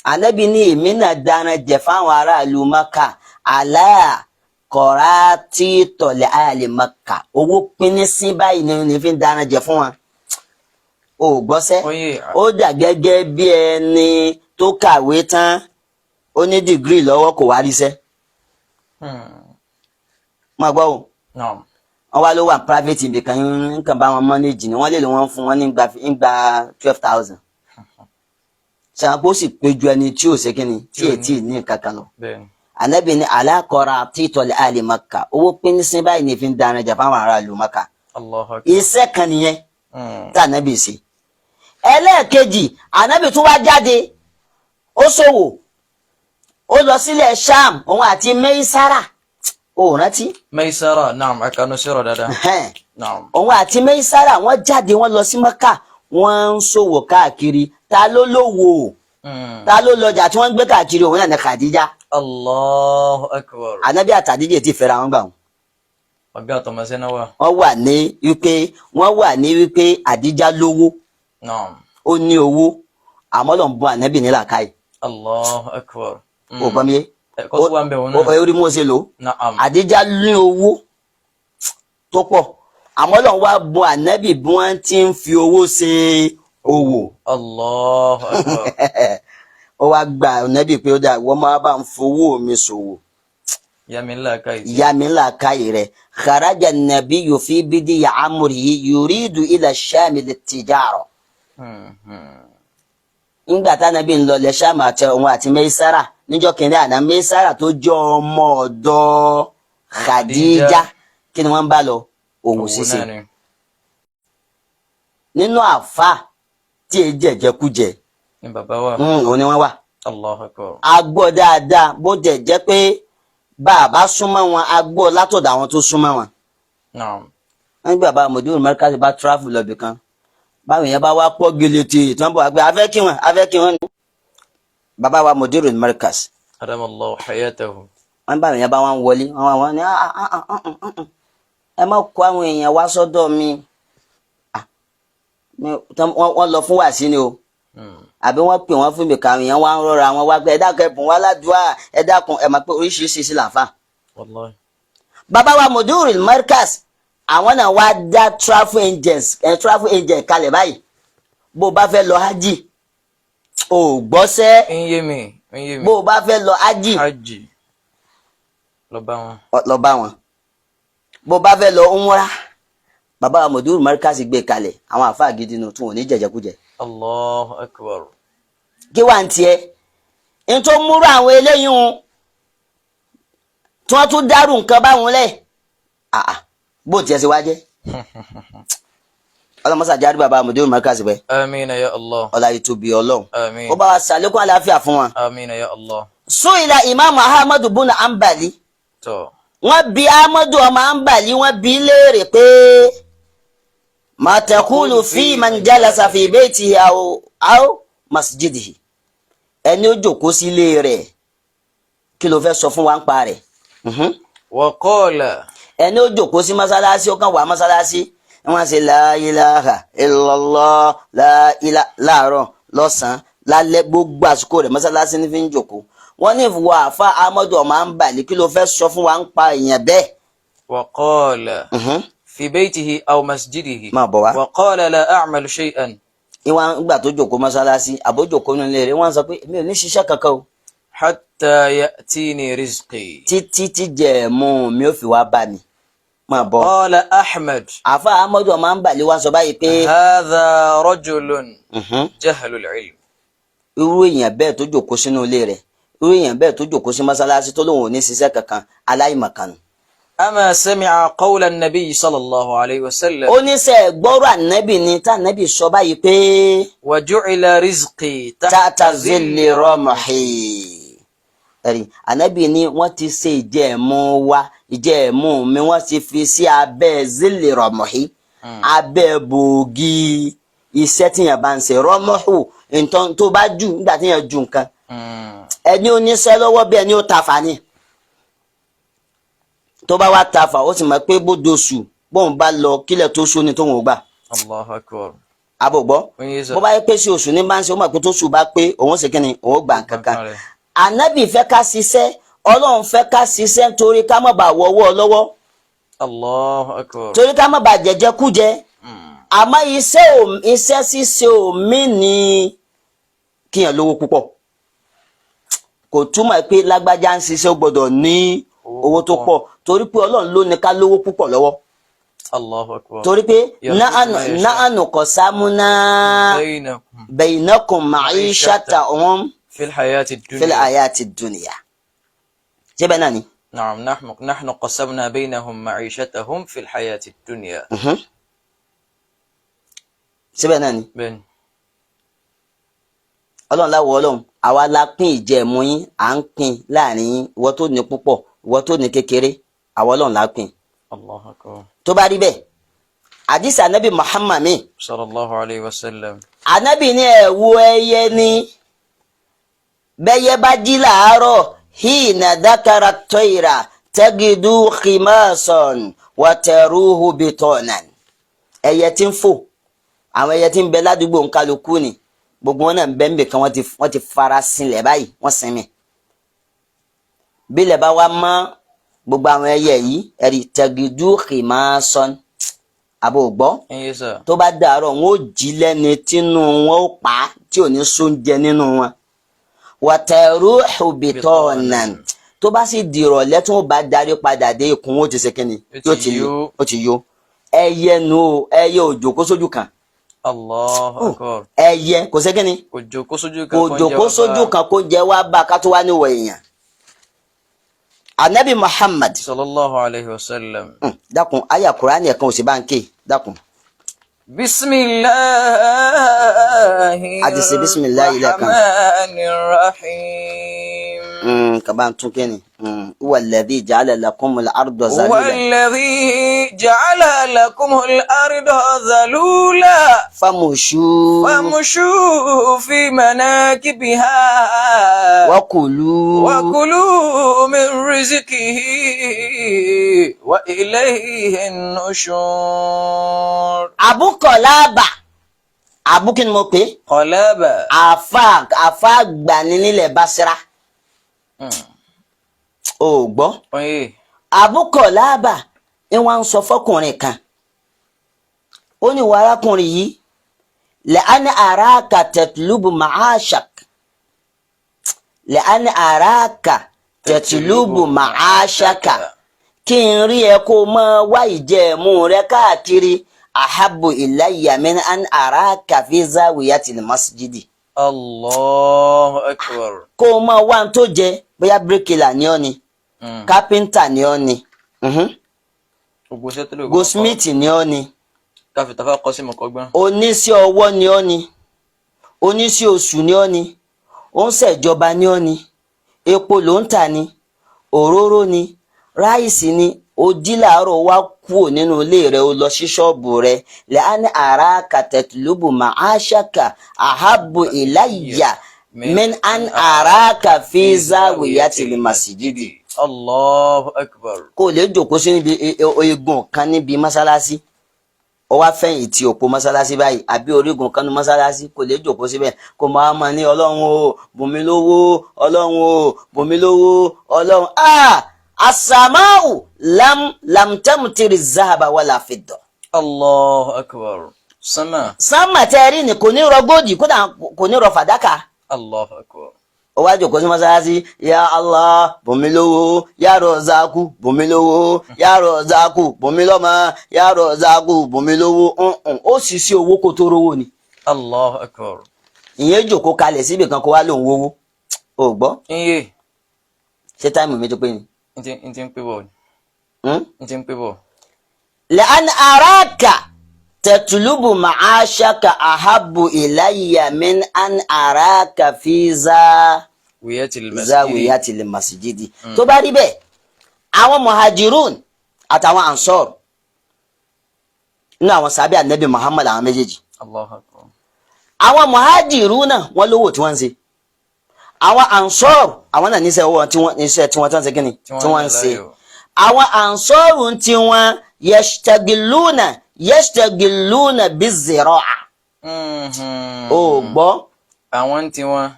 Ànábì ní èmi náà dáná jẹ fáwọn aráàlú Maka, ala qaratita li ahli Makkah. Owó pínín sí báyìí ni fi ń dáná jẹ fún wọn. O gbọ́sẹ́? Oye. Ó dà gẹ́gẹ́ bí ẹni tó kàwé tán, ó ní degree lọ́wọ́, kò wá ríṣẹ́. Máa gbọ́ o. Naam. Wọ́n wá ló wà private ibì kan, nǹkan bá wọn manage ni wọ́n lè lò, wọ́n fún wọn ní gba 12,000. Ṣàpò sì pé ju ẹni tí ò ṣe kíni tí ètí ní kankan lọ. Bẹ́ẹ̀ni. Ànábì ní ala qaratita li ahli Makkah, owó pín sí báyìí ní fi ń dáná jà fáwọn aráàlú Makkah. Allahu akbar. Iṣẹ́ kan nìyẹn tá ànábì ṣe. Ẹlẹ́ẹ̀kejì, ànábì tún wá jáde, ó ṣòwò, ó lọ sílẹ̀ Sham, òun àti Meisara, ó rántí? Maisara, naam, akanu sira dada. Naam. Òun àti Meisara, wọ́n jáde, wọ́n lọ sí Mẹ́kà, wọ́n ń ṣòwò káàkiri. Ta ló lówó? Ta ló lọjà tí wọ́n ń gbé káàkiri? Òun náà ní Khadija. Allahu akbar. Ànábì àtàdíjẹ ti fẹ́ra wọn gbà wọn. Ọ̀gá àtọmọsẹ́ náà wà. Wọ́n wà ní wípé wọ́n wà ní wípé Àdíjà lówó. Naam. Ó ní owó, àmọ́ lọ́n bọ́ ànábì ní làákàyè. Allahu akbar. Ò gbọ́ mi yé? Ẹ̀kọ́ tó wà ń bẹ̀ wọn náà. Ó rí mú ṣe lò ó. Naam. Àdíjà ní owó tó pọ̀, àmọ́ lọ́n wá bọ́ ànábì bí wọ́n ti ń fi owó ṣe òwò. Allahu akbar. Ó wá gba ànábì pé ó dà, wọ́n máa bá ń fowó mi ṣòwò. Ya mi ńlá ká ìtì. Ya mi làákàyè rẹ̀. Kharaja an-nabiyyu fi bidi amrihi yuridu ila shami lit-tijara. Ńgbà tánábì ń lọ lẹ Ṣáàmù àti òun àti Mẹ́sàrà níjọ́ kìnìún àná, Mẹ́sàrà tó jẹ́ ọmọ ọ̀dọ̀ Khadija, kí ni wọ́n ń bá lọ? Òwò ṣíṣe. Náà ni. Nínú àfa tí èyí jẹjẹkújẹ Ní bàbá wa. Òun ni wọ́n wà. Allahu akbar. A gbọ́ dáadáa, bó jẹ́ jẹ́ pé bàbá súnmọ́ wọn, a gbọ́ látọ̀dọ̀ àwọn tó súnmọ́ wọn. Naam. Wọ́n ní bàbá mọ̀dúró mẹ́ríkà bá travel lọ bìkan, báwọn èèyàn bá wá pọ̀ gèlètè tí wọ́n bọ̀ wá pé afẹ́ kí wọn, afẹ́ kí wọn ni. Bàbá wa mọ̀dúró mẹ́ríkà, Adamallahu hayatahu. wọ́n báwọn èèyàn bá wọn wọlé, wọ́n wá wọn ní, "Ah, ah, ah, ah, ah, ah, ẹ má kó àwọn èèyàn wá sọ́dọ̀ mi." Ah, wọ́n lọ fún wàásí ni o, àbí wọ́n pè wọ́n fún mi kàwọn èèyàn wá ń rọra wọn wá pé ẹ dákun, ẹ bùn wá ládùúà, ẹ dákun. Ẹ máa pé oríṣiríṣi sí làǹfà. Wallahi. Bàbá wa mọ̀dúró mẹ́ríkà, àwọn náà wá dá travel agents travel agent kalẹ̀ báyìí. Bó o bá fẹ́ lọ hajj, ò gbọ́sẹ́? Ń yé mi, ń yé mi. Bó o bá fẹ́ lọ hajj, Hajj. Lọ bá wọn. Lọ bá wọn. Bó o bá fẹ́ lọ umra, bàbá wa mọ̀dúró mẹ́ríkà gbé kalẹ̀. Àwọn àfáà gidi nù tún ò ní jẹjẹkújẹ. Allahu akbar. Kí wà ń tiẹ̀ n tó múrò àwọn eléyìí ń tí wọ́n tún dárú nǹkan báwọn lẹ̀, àà, bó tiẹ̀ ṣe wá jẹ́, ọlọ́mọsàjáde bàbá mọ̀dúró mẹ́ríkà pẹ́. Amina ya Allah. Ọlá yìí tóbi Ọlọ́run. Amin. Ó bá wa ṣàlékún àlàáfíà fún wa. Amina ya Allah. Su'ila Imam Ahmadu buna Ambali. Tọ́. Wọ́n bi Ahmadu ọmọ Ambali, wọ́n bi léèrè pé ma taqulu fi man jalasa fi baytihi aw masjidihi, ẹni ó jókòó sílé rẹ̀, kí ló fẹ́ sọ fún wa ń pa rẹ̀? Wa qala. Ẹni ó jókòó sí mọ́sálásí, ó kàn wá mọ́sálásí, wọ́n ṣe la ilaha illallah, la ilaha, láàárọ̀, lọ́sàn-án, lálẹ́, gbogbo àsìkò rẹ̀ mọ́sálásí ní fi ń jókòó. Wọ́n ní ìwọ àfa Ahmadu ọmọ Ambali, kí ló fẹ́ sọ fún wa ń pa èèyàn bẹ́ẹ̀? Wa qala. Fi baytihi aw masjidihi. Máa bọ̀ wá. Wa qala la a'malu shay'an. Ìwọ̀n ìgbà tó jókòó mọ́sálásí àbó jókòó nílé rẹ̀, wọ́n sọ pé mi ò ní ṣiṣẹ́ kankan o. Hatta ya'tini rizqi. Títí tí jẹ̀mú mi ò fi wá bá mi. Máa bọ̀. Qala Ahmad. Àfa Ahmadu ọmọ Ambali wá sọ báyìí pé Hadha rajulun jahlul ilm. Irú èèyàn bẹ́ẹ̀ tó jókòó sínú ilé rẹ̀, irú èèyàn bẹ́ẹ̀ tó jókòó sí mọ́sálásí tó lóun ò ní ṣiṣẹ́ kankan, aláìmọ̀kan. Ama sami'a qawla an-nabiy sallallahu alayhi wa sallam. Ó ní sẹ́ gbọ́rọ̀ ànábì ni tá ànábì sọ báyìí pé Wa ju'ila rizqi tahta zilli ramhi. Ẹ̀rí ànábì ni wọ́n ti ṣe ìjẹ̀mú wa, ìjẹ̀mú mi, wọ́n ti fi sí abẹ́ zilli ramhi, abẹ́ bòógì iṣẹ́ tíyàn bá ń ṣe. Rọ́mọ́hù, nǹkan tó bá jù nígbà tíyàn ju nǹkan, ẹni oníṣẹ́ lọ́wọ́ bí ẹni ó ta fani. Tó bá wá tafà, ó sì mọ̀ pé bóde oṣù bóun bá lọ kílẹ̀ tó ṣú ni tóun ò gbà. Allahu akbar. Àbògbọ́. Oye sà. Bó bá yẹ pé sí oṣù ní bá ń ṣe, ó mọ̀ pé tó ṣù bá pé, òun ṣe kíni, òun gbà kankan. Nǹkan rẹ̀. Ànábì fẹ́ ká ṣiṣẹ́, Ọlọ́run fẹ́ ká ṣiṣẹ́ nítorí ká má bàa wọ́wọ́ lọ́wọ́. Allahu akbar. Torí ká má bàa jẹjẹ kújẹ. Àmọ́ iṣẹ́ ṣíṣe ò ní kíyàn lówó púpọ̀. Kò túmọ̀ pé lágbájá ń ṣiṣẹ́, ó gbọ́dọ̀ ní owó tó pọ̀, torí pé Ọlọ́run ló ní ká lówó púpọ̀ lọ́wọ́. Allahu akbar. Torí pé Yarzuqu nahnu man yasha. Nahnu qasamna bainakum bainakum ma'ishatahum fil hayati fil dunya. Hayati dunya. Ṣé bẹ́ẹ̀ náà ni? نعم، نحن قسمنا بينهم معيشتهم في الحياة الدنيا. Ṣé bẹ́ẹ̀ náà ni? بين. Ọlọ́run láwọ, Ọlọ́run àwa la pín ìjẹ̀mú yín, à ń pín láàrin yín, ìwọ tó ní púpọ̀, ìwọ tó ní kékeré, àwa Ọlọ́run la pín. الله أكبر. Tó bá rí bẹ́ẹ̀, àdìsí anabi Muhammad mi, صلى الله عليه وسلم. Anabi ní ẹ̀wù ẹyẹ ni bẹ́yẹ bá jí làárọ̀, حين ذكر الطير تغدو خماصا وتروح بطانا. Ẹyẹ tí ń fò, àwọn ẹyẹ tí ń bẹ ládùúgbò nkálukú ni, gbogbo wọn náà ń bẹ ń bẹ kan, wọ́n ti fara sinlẹ̀ báyìí, wọ́n sinmi. Bílẹ̀ bá wá mọ́, gbogbo àwọn ẹyẹ yìí ẹ̀rí تغدو خماصا, àbò gbọ́? Ẹ̀yin sà. Tó bá dàárọ̀, wọn ó jí lẹ́ni tínú wọn ó pa á, tí ò ní sóúnjẹ nínú wọn. وتروح بطانا. Tó bá sì dìrọ̀lẹ́, tí wọ́n bá darí padà dé, ikùn wọn ó ti ṣe kínni? Ó ti Yóò ti yó. Ó ti yó. Ẹyẹ nu o, ẹyẹ ò jókòó sójú kan. Allahu akbar. Ẹyẹ kò ṣe kínni? Kò jókòó sójú kan. Kò kó ń jẹ jókòó wá sójú bá. kan kó jẹ wá bá, ká tó wá níwọ̀ èèyàn. Anabi Muhammad صلى الله عليه وسلم. Dákun, àyà Kùránì ẹ̀kan ò sì bá ń ké, dákun. بسم الله A ti ṣe bismillahi lẹ́ẹ̀kan. الرحمن الرحيم. Kaba ń tún kí ni? هو الذي جعل لكم الأرض هو ذلولا الذي جعل لكم الأرض ذلولا فامشوا فامشوا في مناكبها وكلوا وكلوا من رزقه وإليه النشور. Abu Qalaba, Abu kí ni mo pè é? قلابة. Àfa gbani nílẹ̀ Basra. O gbọ́? Oye. Abu Qalaba ni wọ́n ń sọ fọkùnrin kan, ó ní wàá arákùnrin yìí, لأن أراك تطلب معاشك، لأن أراك تطلب معاشك, kí n rí ẹ kó o máa wá ìjẹ̀mú rẹ káàkiri, أحب إلي من أن أراك في زاوية المسجد. الله أكبر. Kó o máa wá n tó jẹ, bóyá bíríkìlà ni ọ́ ni, kápẹ́ńtà ni ọ́ ni, Gbogbo iṣẹ́ tó lè kọ́. Goldsmith ni ọ́ ni, Káfí tafá kọ́ sí mọ̀kọ́gbọ́n. Oníṣẹ́ ọwọ́ ni ọ́ ni, oníṣẹ́ oṣù ni ọ́ ni, ó ń ṣèjọba ni ọ́ ni, epo ló ń tà ni, òróró ni, ráìsì ni, ó jí làárọ̀, wá kúrò nínú ilé rẹ̀, ó lọ sí ṣọ́ọ̀bù rẹ̀, لأن أراك تطلب معاشك أحب إلي من أن أراك في زاوية المسجد. الله أكبر. Kó o lè jòkó sí níbi igun kan níbi mọ́sálásí, ó wá fẹ̀yìn tí òpó mọ́sálásí báyìí àbí orígun kan ní mọ́sálásí, kò lè jòkó síbẹ̀ kó máa ma ní, "Ọlọ́run o, bùnmi lówó, Ọlọ́run o, bùnmi lówó, Ọlọ́run." Ah, السماء لم تمطر ذهبا ولا فضة. الله أكبر. Sánmà. Sánmà tẹ́ rí ni kò ní rọ góòdì, kódà kò ní rọ fàdákà. الله أكبر. Ó wá jòkó sí mọ́sálásí, "Ya Allah, bùnmi lówó, ya Rọ̀zákù, bùnmi lówó, ya Rọ̀zákù, bùnmi lọ́mọ, ya Rọ̀zákù, bùnmi lówó." Ǹǹ, ó sì sí owó kó tó rówó ni. الله أكبر. Ìyẹn jòkó kalẹ̀ síbi kan kó wá lóun wówó, o gbọ́? Iye. Ṣé time mi tó pé ni? N ti ń pé bọ̀. Hmm? N ti ń pé bọ̀. لأن أراك تطلب معاشك أحب إلي من أن أراك في زاوية المسجد. زاوية المسجد. Tó bá rí bẹ́ẹ̀, àwọn muhajirun àtàwọn ansor nínú àwọn sábẹ́ anabi Muhammad, àwọn méjèèjì, الله أكبر. Àwọn muhajirun náà, wọ́n lówó tí wọ́n ń ṣe. Àwọn ansor, àwọn náà níṣẹ́ owó tí wọ́n, níṣẹ́ tí wọ́n tán ṣe kíni Tí wọ́n tí wọ́n ń yàn ṣe. láàyò. Àwọn ànsọ́rù tí wọ́n yashtagiluna bizziraa. Ó gbọ́. Àwọn tí wọn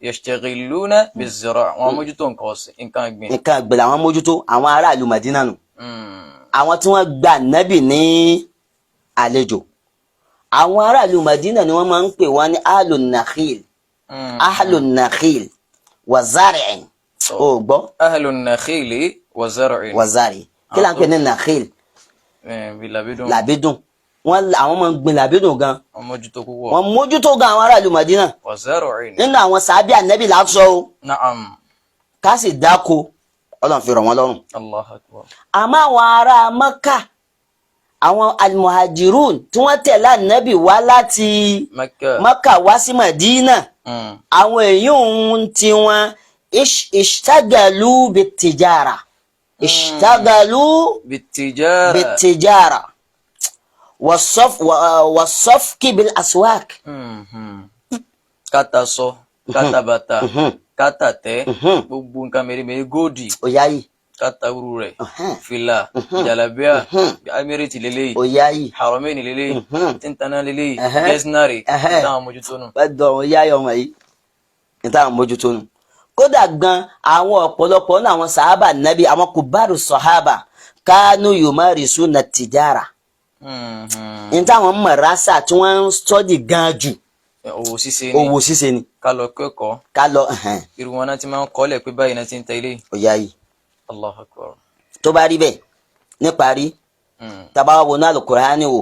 yashtaghiluna biz-zira', wọn mójútó nǹkan ọ̀sìn, nǹkan ọ̀gbìn. Nǹkan ọ̀gbìn làwọn mójútó, àwọn aráàlú Madina nù. Àwọn tí wọ́n gba nábì ní àlejò, àwọn aráàlú Madina ni wọ́n máa ń pè wọ́n ní ahlun nakhil. Ahlun nakhil wa zar'in. Ó gbọ́. Ahlun nakhili wa zar'in. Wa zar'in. Kí là ń pè ní nakhil? Bí làbídùn. Làbídùn. Wọ́n àwọn máa ń gbin làbídùn gan. Wọn mójútó púpọ̀. Wọ́n mójútó gan, àwọn aráàlú Madina. Wa zar'in. Nínú àwọn sàábì ànábì là ń sọ o. Na'am. Ká sì dáko, Ọlọ́run fi rọ̀ wọ́n lọ́rùn. Allahu akbar. Àmọ́ àwọn ará Mẹ́kà, àwọn almuhajirun tí wọ́n tẹ̀lé ànábì wá láti Mẹ́kà. Mẹ́kà wá sí Madina, àwọn èyí ń tí wọn ishtagalu bitijara, ishtagalu bit-tijara. Bitijara wasafki bil aswak. Kátà sọ, kátà bàtà, kátà tẹ́, gbogbo nǹkan mèremère, góòdì, Òyà yìí. Kátà wúru rẹ̀, fìlà, jàlábíà, amírètì lélẹ́yìí, Òyà yìí. Haramain lélẹ́yìí, tíntànà lélẹ́yìí, gẹ́sínárì, táwọn mójútó nù. Wọ́n dọ̀ òyà yìí, ọmọ yìí ní táwọn mójútó nù. Kódà gan, àwọn ọ̀pọ̀lọpọ̀ náà, àwọn sàhábà nàbí, àwọn kùbárù sàhábà, kánú yumarisuna tìjára. Ní táwọn mọ̀rásà tí wọ́n ń sọ́dì gan jù, Òwò ṣíṣe ni. Òwò ṣíṣe ni. Ká lọ kẹ́kọ̀ọ́. Ká lọ. Irú wọn náà ti máa ń kọ́lẹ̀ pé báyìí náà ti ń tẹ ilé. Òyà yìí. Allahu akbar. Tó bá rí bẹ́ẹ̀, níparí, tá bá wọnú Al-Qur'ani wò,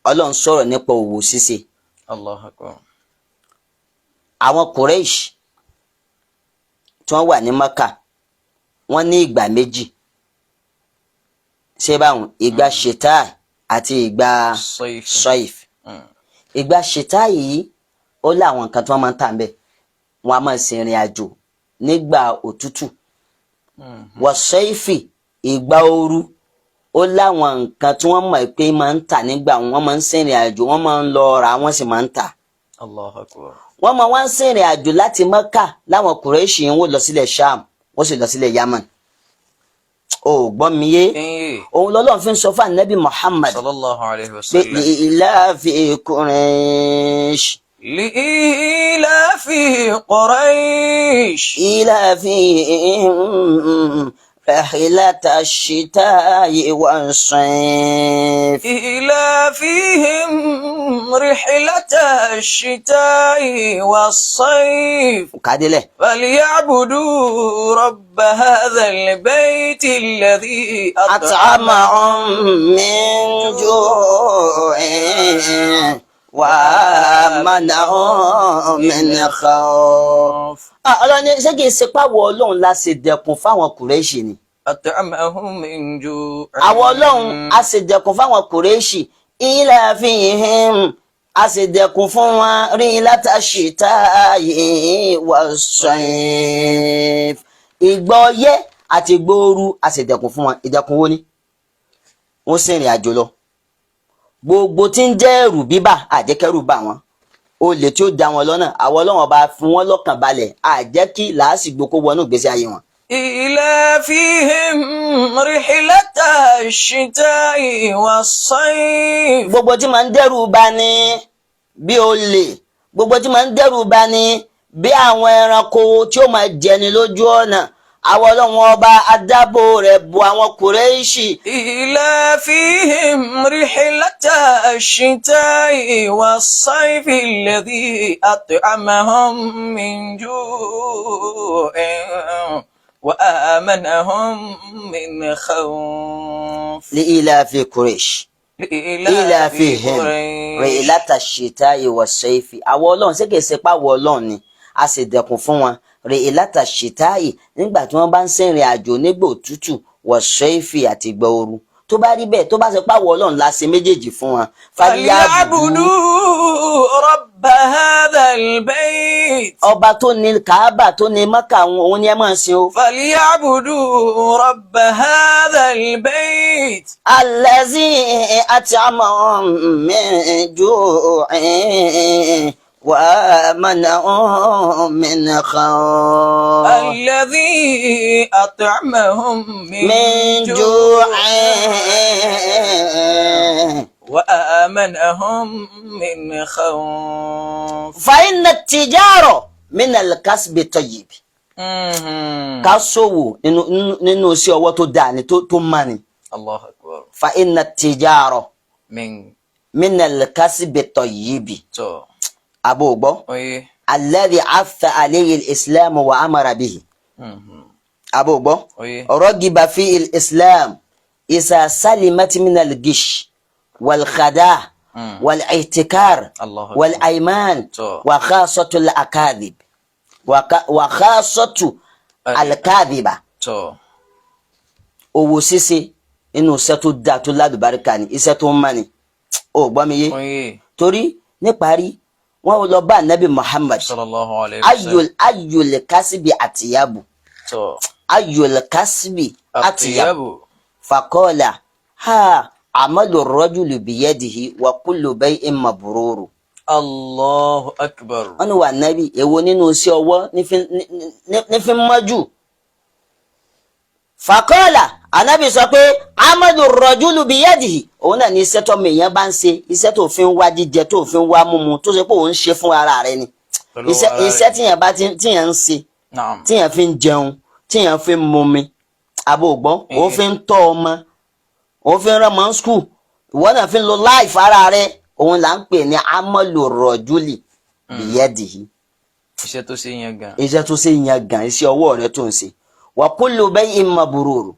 Ọlọ́run sọ̀rọ̀ nípa òwò ṣíṣe. Allahu akbar. Àwọn Quraysh tí wọ́n wà ní Maka, wọ́n ní ìgbà méjì ṣé báwọn, ìgbà ṣètà àti ìgbà Saif. Saif. Ìgbà ṣètà yìí, ó láwọn nǹkan tí wọ́n máa ń tà ń bẹ̀. Wọ́n á máa ṣe ìrìn àjò nígbà òtútù. Wà saifi, ìgbà ooru, ó láwọn nǹkan tí wọ́n mọ̀ pé máa ń tà nígbà wọ́n máa ń ṣèrìn àjò, wọ́n máa ń lọ rà, wọ́n sì máa ń tà. Allahu akbar. Wọ́n máa wá ń ṣèrìn àjò láti Mẹ́kà láwọn Kùrẹ́ṣì ń wò lọ sílẹ̀ Sham, wọ́n sì lọ sílẹ̀ Yaman. Ó gbọ́ mi yé? Ẹ̀yìn. Òun lọ́lọ́run fi ń sọ fún Ànábì Muhammad Sallallahu alayhi wa pé sallam. ilafi Quraysh. لإيلاف قريش. إيلافهم رحلة الشتاء والصيف. إيلافهم رحلة الشتاء والصيف. Kádélẹ̀. فليعبدوا رب هذا البيت الذي أطعمهم من جوع وآمنهم من خوف. Ọlọ́run ní ṣé kìí ṣe páwọ̀ Ọlọ́run la ṣe dẹkùn fáwọn Kùrẹ́ṣì ni? أطعمهم من جوع. Àwọn Ọlọ́run a ṣe dẹkùn fáwọn Kùrẹ́ṣì, إيلافهم, a ṣe dẹkùn fún wọn رحلة الشتاء والصيف. Ìgbà ọyẹ́ àti ìgbà ooru, a ṣe dẹkùn fún wọn. Ìdẹkùn wo ni? Wọ́n sì rìn àjò lọ, gbogbo tí ń jẹ́ ẹ̀rù bíbà, àjẹkẹ́rù bà wọ́n, olè tí ó da wọn lọ́nà, àwọn Ọlọ́run ọba fún wọn lọ́kàn balẹ̀, àjẹ́ kí làásìgbò kó wọnú ìgbésí ayé wọn. إيلافهم رحلة الشتاء والصيف. Gbogbo tí máa ń dẹ́rù bà ní bí olè, gbogbo tí máa ń dẹ́rù bà ní bí àwọn ẹranko tí ó máa jẹni lójú ọ̀nà, àwọn Ọlọ́run ọba adábò rẹ̀ bo àwọn Kùrẹ́ṣì. إيلافهم رحلة الشتاء والصيف الذي أطعمهم من جوع وآمنهم من خوف. لإيلاف قريش. لإيلاف إيلافهم قريش. رحلة الشتاء والصيف. Àwọn Ọlọ́run, ṣé kìí ṣe páwọ̀ Ọlọ́run ni a sì dẹkùn fún wọn رحلة الشتاء nígbà tí wọ́n bá ń ṣèrìn àjò nígbà òtútù, والصيف, àti ìgbà ooru? Tó bá rí bẹ́ẹ̀, tó bá ṣe páwọ̀ Ọlọ́run la ṣe méjèèjì fún wọn. فليعبدوا رب هذا البيت. Ọba tó ní Kàábà, tó ní Mọ́kà, òun ni ẹ máa sin o. فليعبدوا رب هذا البيت. الذي أطعمهم من جوع وآمنهم من خوف. الذي أطعمهم من من جوع جوع وآمنهم من خوف. فإن التجارة من الكسب الطيب. Ká ṣòwò nínú iṣẹ́ ọwọ́ tó dáa ni, tó mọ́ ni. الله أكبر. فإن التجارة من من الكسب الطيب. tó Àbò gbọ́. Oye. الذي عف عليه الإسلام وأمر به. Àbò gbọ́. Oye. رغب في الإسلام إذا سلمت من الغش والخداع والاحتكار الله أكبر. والأيمان tó وخاصة الأكاذيب وخاصة الكاذبة. Tó Òwò ṣíṣe inú iṣẹ́ tó dáa tó lálùbáríkà ni, iṣẹ́ tó ń mọ́ ni. Ó gbọ́ mi yé? Oye. Torí níparí, wọ́n lọ bá Anabi Muhammad. صلى الله عليه وسلم. أي الكسب أطيب. Tó أي الكسب أطيب. أطيب. فقال ها عمل الرجل بيده وكل بيع مبرور. الله أكبر. Wọ́n ní wà nábì, èwo nínú iṣẹ́ ọwọ́ ní fi ń mọ́jú? فقال, ànábì sọ pé عمل الرجل بيده, òun náà ní iṣẹ́ tọ́mọ èèyàn bá ń ṣe, iṣẹ́ tó fi ń wá jíjẹ, tó fi ń wá mímu, tó ṣe pé òun ń ṣe fún ara rẹ̀ ni. Pẹ̀lú Iṣẹ́ ara rẹ̀. Iṣẹ́ tíyàn bá tíyàn ń ṣe, نعم tíyàn fi ń jẹun, tíyàn fi ń mumi, àbò gbọ́n, òun fi ń tọ́ ọmọ, òun fi ń rán ọmọ school, ìwọ náà fi ń lo life ara rẹ̀, òun là ń pè ní عمل الرجل بيده. Iṣẹ́ tó ṣe yẹn gan. Iṣẹ́ tó ṣe yan gan, iṣẹ́ ọwọ́ rẹ̀ tó ń ṣe. وكل بيع مبرور،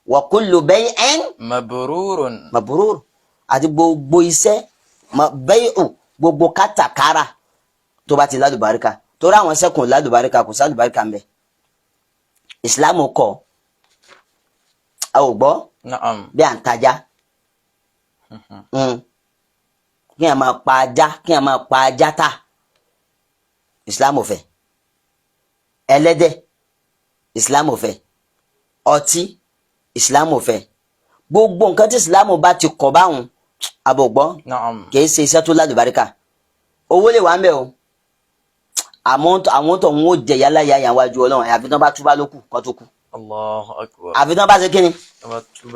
وكل بيع مبرور. مبرور, àti gbogbo iṣẹ́ بيع, gbogbo kátàkárà tó bá ti lálùbáríkà, torí àwọn sẹ́kùn lálùbáríkà, kò sálùbáríkà ń bẹ, ìsìlámù kọ a ò gbọ́. نعم Bí à ń tajà, kí a máa pa ajá, kí a máa pa ajá ta, ìsìlámù fẹ́. Ẹlẹ́dẹ̀, ìsìlámù fẹ́. Ọtí, ìsìlámù fẹ́. Gbogbo nǹkan tí ìsìlámù bá ti kọ̀ báwọn, àbọ̀gbọ́, نعم kìí ṣe iṣẹ́ tó lálùbáríkà. Owó lè wà ń bẹ̀ o, àmọ́ àwọn tó ń wò jẹ yálà yá yàn wájú Ọlọ́run, àfi tí wọ́n bá túbá lókù kó tó kú. الله أكبر. Àfi tí wọ́n bá ṣe kíni?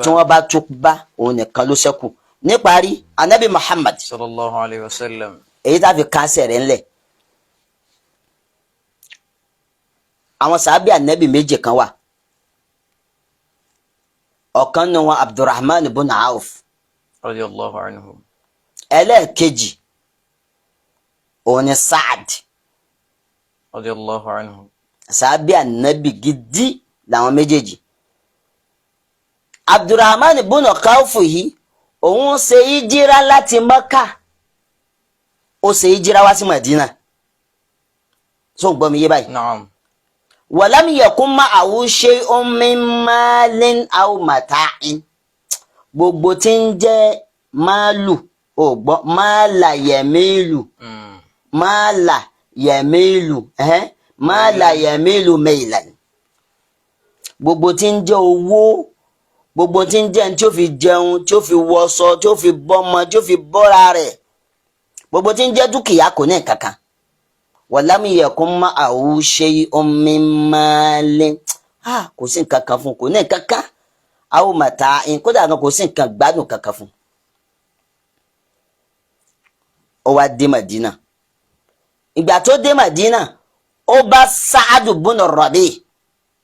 Tí wọ́n bá túbá, òun nìkan ló ṣẹ́kù. Níparí, anabi Muhammad صلى الله عليه وسلم. èyí tá a fi kásẹ̀ rẹ̀ ńlẹ̀, àwọn sàábì anabi méjì kan wà. Ọ̀kan nínú wọn, Abdurrahman ibn Auf. رضي الله عنه. Ẹlẹ́ẹ̀kejì, òun ni Saad. رضي الله عنه. Sàábì anabi gidi làwọn méjèèjì. Abdurrahman ibn Auf yìí, òun ṣe ìjírá láti Mọ́kà, ó ṣe ìjírá wá sí Madina. So ń gbọ́ mi yé báyìí? نعم. ولم يكن معه شيء من مال أو متاع. Gbogbo tí ń jẹ́ máàlù, ò gbọ́? مال يميل. مال يميل, ẹ̀hẹ́n, مال يميل ميلا, gbogbo tí ń jẹ́ owó, gbogbo tí ń jẹ́ ní tí ó fi jẹun, tí ó fi wọṣọ, tí ó fi bọ́mọ, tí ó fi bọ́ra rẹ̀, gbogbo tí ń jẹ́ dúkìá, kò ní kankan. ولم يكن معه شيء من مال, kò sí nǹkan kan fún, kò ní nǹkan kan, أو متاع, kódà gan kò sí nǹkan gbádùn kankan fún. Ó wá dé Madina. Ìgbà tó dé Madina, ó bá Saadu bunu Rabi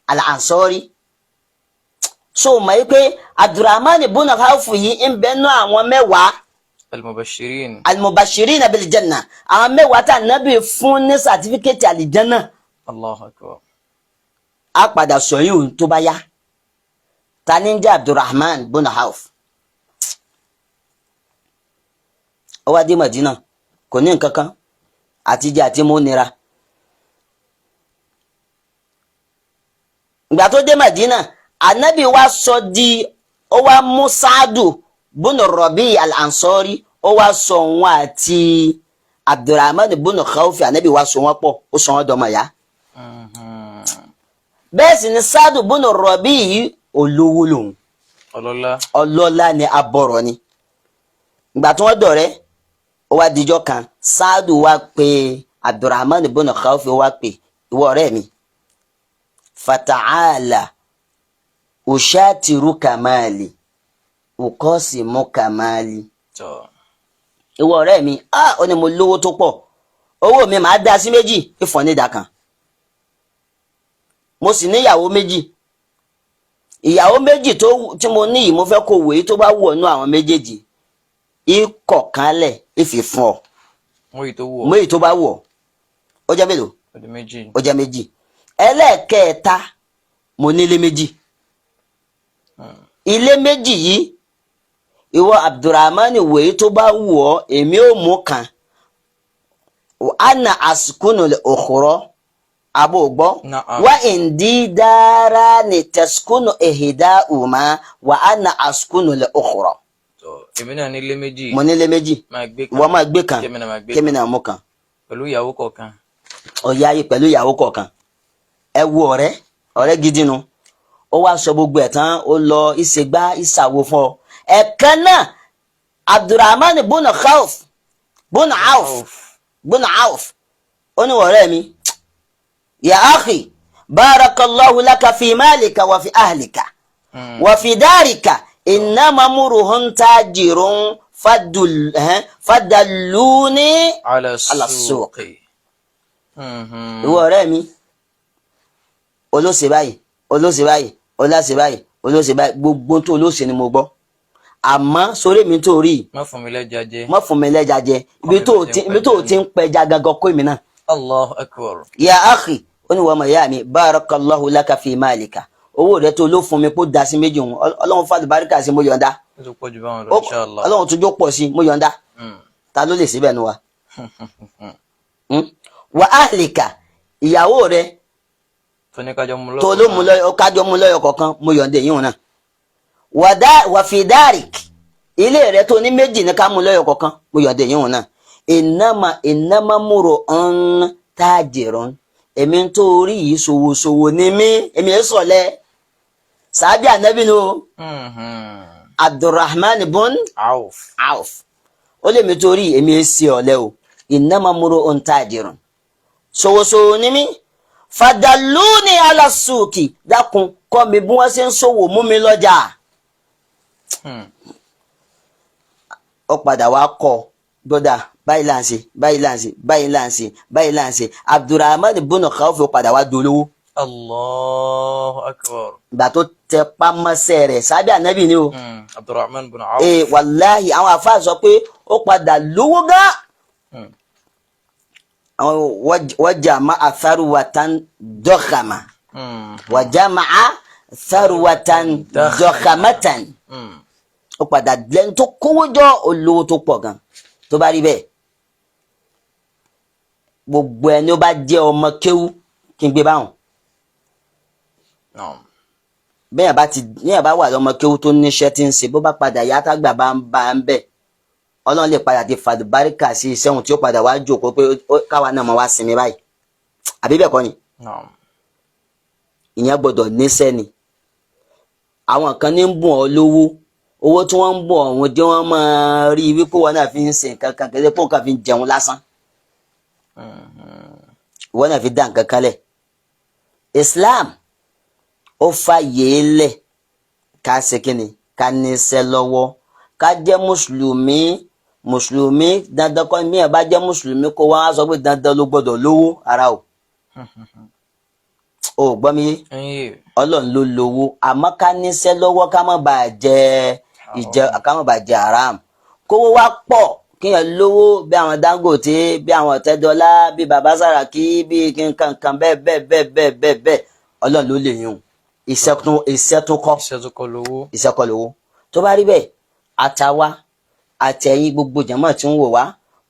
al-Ansori. So mọ̀ yí pé Abdulrahman bunu Awfu yìí ń bẹ nú àwọn 10 المبشرين. المبشرين بالجنة, àwọn 10 tá nábì fún ní certificate àlìjánná. الله أكبر. Á padà sọ yìí òun tó bá yá. Ta ní ń jẹ́ Abdulrahman bunu Awf? Ó wá dé Madina, kò ní nǹkan kan, àtijẹ àti mú nira. Ìgbà tó dé Madina, anabi wa sọ di, ó wá mú Saadu bunu Rabi al-Ansori, ó wá sọ òun àti Abdulrahman bunu Awfi, anabi wa sọ wọn pọ̀, ó sọ wọn dọmọ ya. Bẹ́ẹ̀ sì ni Saadu bunu Rabi yìí, olówó lòun. Ọlọ́lá. Ọlọ́lá ni, abọ̀rọ̀ ni. Ìgbà tí wọ́n dọ̀rẹ́, ó wá dijọ́ kan, Saadu wá pé Abdurrahman ibn Awf wá pè, ìwọ ọ̀rẹ́ mi, fata'ala ushatiruka mali uqasimuka mali. Tọ́. Ìwọ ọ̀rẹ́ mi, ah, ó ní mo lówó tó pọ̀, owó mi màá dá sí méjì, ìfọ̀n ní ìdá kan. Mo sì níyàwó méjì, ìyàwó méjì tó tí mo ní yìí, mo fẹ́ kó wòye tó bá wù ọ́ nú àwọn méjèèjì, ìkọ̀kánlẹ̀ ìfì fún ọ. Mú èyí tó wù ọ́. Mú èyí tó bá wù ọ́. Ó jẹ́ mélòó? Ó di méjì. Ó jẹ́ méjì. Ẹlẹ́ẹ̀kẹta, mo nílé méjì. Ilé méjì yìí, ìwọ Abdulrahman, wòye tó bá wù ọ́, èmi ò mú kan, ana asukunu òkúrọ abo gbọ́. Na'am. Wa indi dára ni tẹsukunu ehida uma wa ana asukunu òkúrọ. Tọ́, èmi náà nílé méjì. Mo nílé méjì. Máa gbé kan. Ìwọ máa gbé kan. Kémi náà máa gbé kémi kan. náà mú kan. Pẹ̀lú ìyàwó kọ̀ọ̀kan. Ọ̀yá yìí pẹ̀lú ìyàwó kọ̀ọ̀kan. Ẹ wo ọ̀rẹ́, ọ̀rẹ́ gidi nu. Ó wá sọ gbogbo ẹ̀ tán, ó lọ ìṣègbà ìṣàwò fún ọ. Ẹ̀kan náà, Abdulrahman bùnà Auf, bùnà Auf, bùnà Auf, ó ní ọ̀rẹ́ mi, ya akhi, barakallahu laka fi malika wa fi ahlika wa fi darika, innama muruhun tajirun fadul fadalluni ala ala suq. suqi. Ìwọ ọ̀rẹ́ mi, olóṣè báyìí, olóṣè báyìí, olóṣè báyìí, olóṣè báyìí, gbogbo tó olóṣè ni mo gbọ́, àmọ́ sórí mi tó rí, Má fún mi lẹ́ja jẹ. má fún mi lẹ́ja jẹ. Ibi tó ti, ibi tó ti ń pẹja gangan kó èmi náà. Allahu akbar. Ya akhi, ó ní wọ́n mọ̀ ìyá mi, barakallahu laka fi malika, owó rẹ tó ló fún mi kó da sí méjì òun, Ọlọ́run fàlù báríkà sí, mo yọ̀ǹda. Ó tún pọ̀ jù báwọn lọ, inshallah. Ọlọ́run tó jó pọ̀ sí, mo yọ̀ǹda. Ta ló lè síbẹ̀ nu wa? Wa ahlika, ìyàwó rẹ Tó ní kájọ mú lọ́kọ̀ọ̀kan. tó ló mú lọ́yọ̀, kájọ mú lọ́yọ̀ kọ̀ọ̀kan, mo yọ̀ǹda èyí wọn náà. Wà fi dárík, ilé rẹ tó ní méjì ní ká mú lọ́yọ̀ kọ̀ọ̀kan, mo yọ̀ǹda èyí wọn náà. Ìnáma múro ń tájìrún, èmi ń tó orí yìí, ṣòwòṣòwò ni mí, èmi ń sọ̀lẹ̀ sàábì ànábì nu Abdulrahman bun Auf. Auf, ó lè mi torí èmi ń ṣe ọ̀lẹ o. Ìnáma múro ń tájìrún, ṣòwòṣòwò ni mí, fàdàlúni alásùkì, dákun kọ́ mi bí wọ́n ṣe ń ṣòwò, mú mi lọ́jà. Ó padà wá kọ́ gbọ́dà, báyìí là ń ṣe, báyìí là ń ṣe, báyìí là ń ṣe, báyìí là ń ṣe. Abdulrahman bùnà Awf padà wá dolówó. Allahu akbar. Ìgbà tó tẹ pámọ́sẹ̀ rẹ̀, sábẹ́ ànábì ni o. Abdulrahman bin Auf. Ee, wàláhì, àwọn àfáà sọ pé ó padà lówó gán. Àwọn wájà máa tharuwatan dọ́kàmà. Wàjà máa tharuwatan dọ́kàmátàn. Ó padà lẹ́nu tó kówó jọ, olówó tó pọ̀ gan. Tó bá rí bẹ́ẹ̀, gbogbo ẹni ó bá jẹ́ ọmọ kéwú, kí n gbé báwọn. Naam. Bẹ́ẹ̀ bá ti bẹ́ẹ̀ bá wà lọ́mọ kéwú tó níṣẹ́ tí ń ṣe, bó bá padà yá, tágbà bá ń bá ń bẹ̀, Ọlọ́run lè padà ti fàlùbáríkà sí iṣẹ́ òun tí ó padà wá jókòó pé káwa náà mọ̀ wá sinmi báyìí, àbí bẹ́ẹ̀ kọ́ ni? Naam. Ìyẹn gbọ́dọ̀ níṣẹ́ ni. Àwọn kan ní ń bùn ọ́ lówó, owó tí wọ́n ń bùn ọ̀hún jẹ́ wọ́n máa rí i wípé wọn náà fi ń ṣe nǹkan kan, kẹ́lẹ́ pọ̀ nǹkan fi ń jẹun lásán, wọn náà fi dá nǹkan kan lẹ̀. Islam ó fàyè lẹ̀ ká ṣe kíni, ká níṣẹ́ lọ́wọ́, ká jẹ́ mùsùlùmí. Mùsùlùmí dandan kọ́ mí ẹ̀ bá jẹ́ mùsùlùmí kó wọ́n á sọ pé dandan ló gbọ́dọ̀ lówó ara o. Ò gbọ́ mi yé? Ẹyin. Ọlọ́run ló lówó, àmọ́ ká níṣẹ́ lọ́wọ́, ká má bàa jẹ ìjẹ, ká má bàa jẹ haram. Kówó wá pọ̀, kíyàn lówó bí àwọn Dangote, bí àwọn Ọ̀tẹ́dọ́lá, bí baba Saraki, bí kankan bẹ́ẹ̀ bẹ́ẹ̀ bẹ́ẹ̀ bẹ́ẹ̀ bẹ́ẹ̀ bẹ́ẹ̀, Ọlọ́run ló lè yún. Iṣẹ́ tún kọ́. Iṣẹ́ tó kọ́ lówó. Iṣẹ́ kọ́ lówó. Tó bá rí bẹ́ẹ̀, àtàwa àtẹ̀yìn, gbogbo jàmáà tí ń wò wá,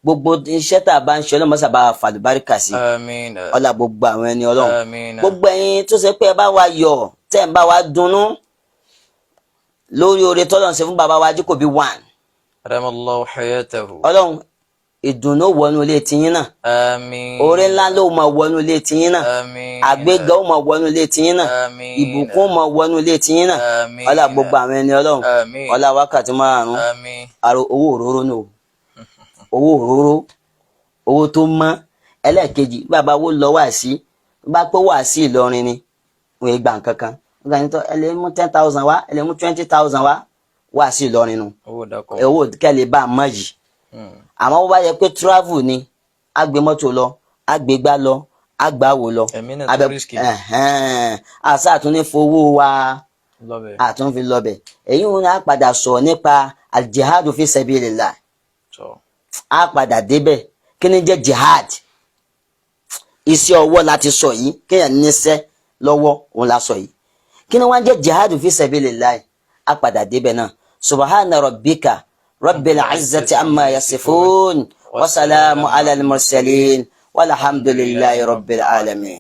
gbogbo iṣẹ́ tá a bá ń ṣe, Ọlọ́run mọ́sàbá fàlùbáríkà sí. Àmín. Ọlá gbogbo àwọn ẹni Ọlọ́run. Àmín. Gbogbo ẹ̀yin tó ṣe pé ẹ bá wa yọ̀, tẹ́ ẹ bá wa dunnú lórí oore tọ́lọ́run ṣe fún bàbá wa Ajíkòbí one. Adamallahu hayatahu. Ọlọ́run, ìdùnnú wọnú ilé tiyín náà. Àmín. Oore ńlá ló máa wọnú ilé tiyín náà. Àmín. Àgbéga ó máa wọnú ilé tiyín náà. Àmín. Ìbùkún ó máa wọnú ilé tiyín náà. Àmín. Ọlá gbogbo àwọn ẹni Ọlọ́run. Àmín. Ọlá wákàtí 5. Àmín. Àrò owó òróró nù, owó òróró, owó tó mọ́. Ẹlẹ́ẹ̀kejì, bàbá wo lọ wá sí, bá pé wá sí Ìlọrin ni wọ́n gbà nǹkan kan, wọ́n gbà ní tọ́ ẹ lè mú 10,000 wá, ẹ lè mú 20,000 wá, wá sí Ìlọrin nu. Owó dákọ̀. Owó kẹ́lẹ́ bá a mọ̀ yìí. Àmọ́ wọ́n bá yẹ pé travel ni, á gbé mọ́tò lọ, á gbé gbá lọ, á gbà wò lọ. Ẹ̀mí náà tó risky. Ẹ̀hẹ́n. Àṣà àtúní fowó wa lọ́bẹ̀. Àtúnfi lọ́bẹ̀. Èyí wọn á padà sọ nípa aljihadu fi sabilillah. Tọ́. Á padà débẹ̀, kí ni jẹ́ jihad? Iṣẹ́ ọwọ́ láti sọ yìí, kéèyàn níṣẹ́ lọ́wọ́, òun la sọ yìí. Kí ni wọ́n jẹ́ jihad fi sabilillah? Á padà débẹ̀ náà. Subhana rabbika rabbil izzati amma yasifun, wasalamu ala al-mursalin, walhamdulillahi rabbil alamin.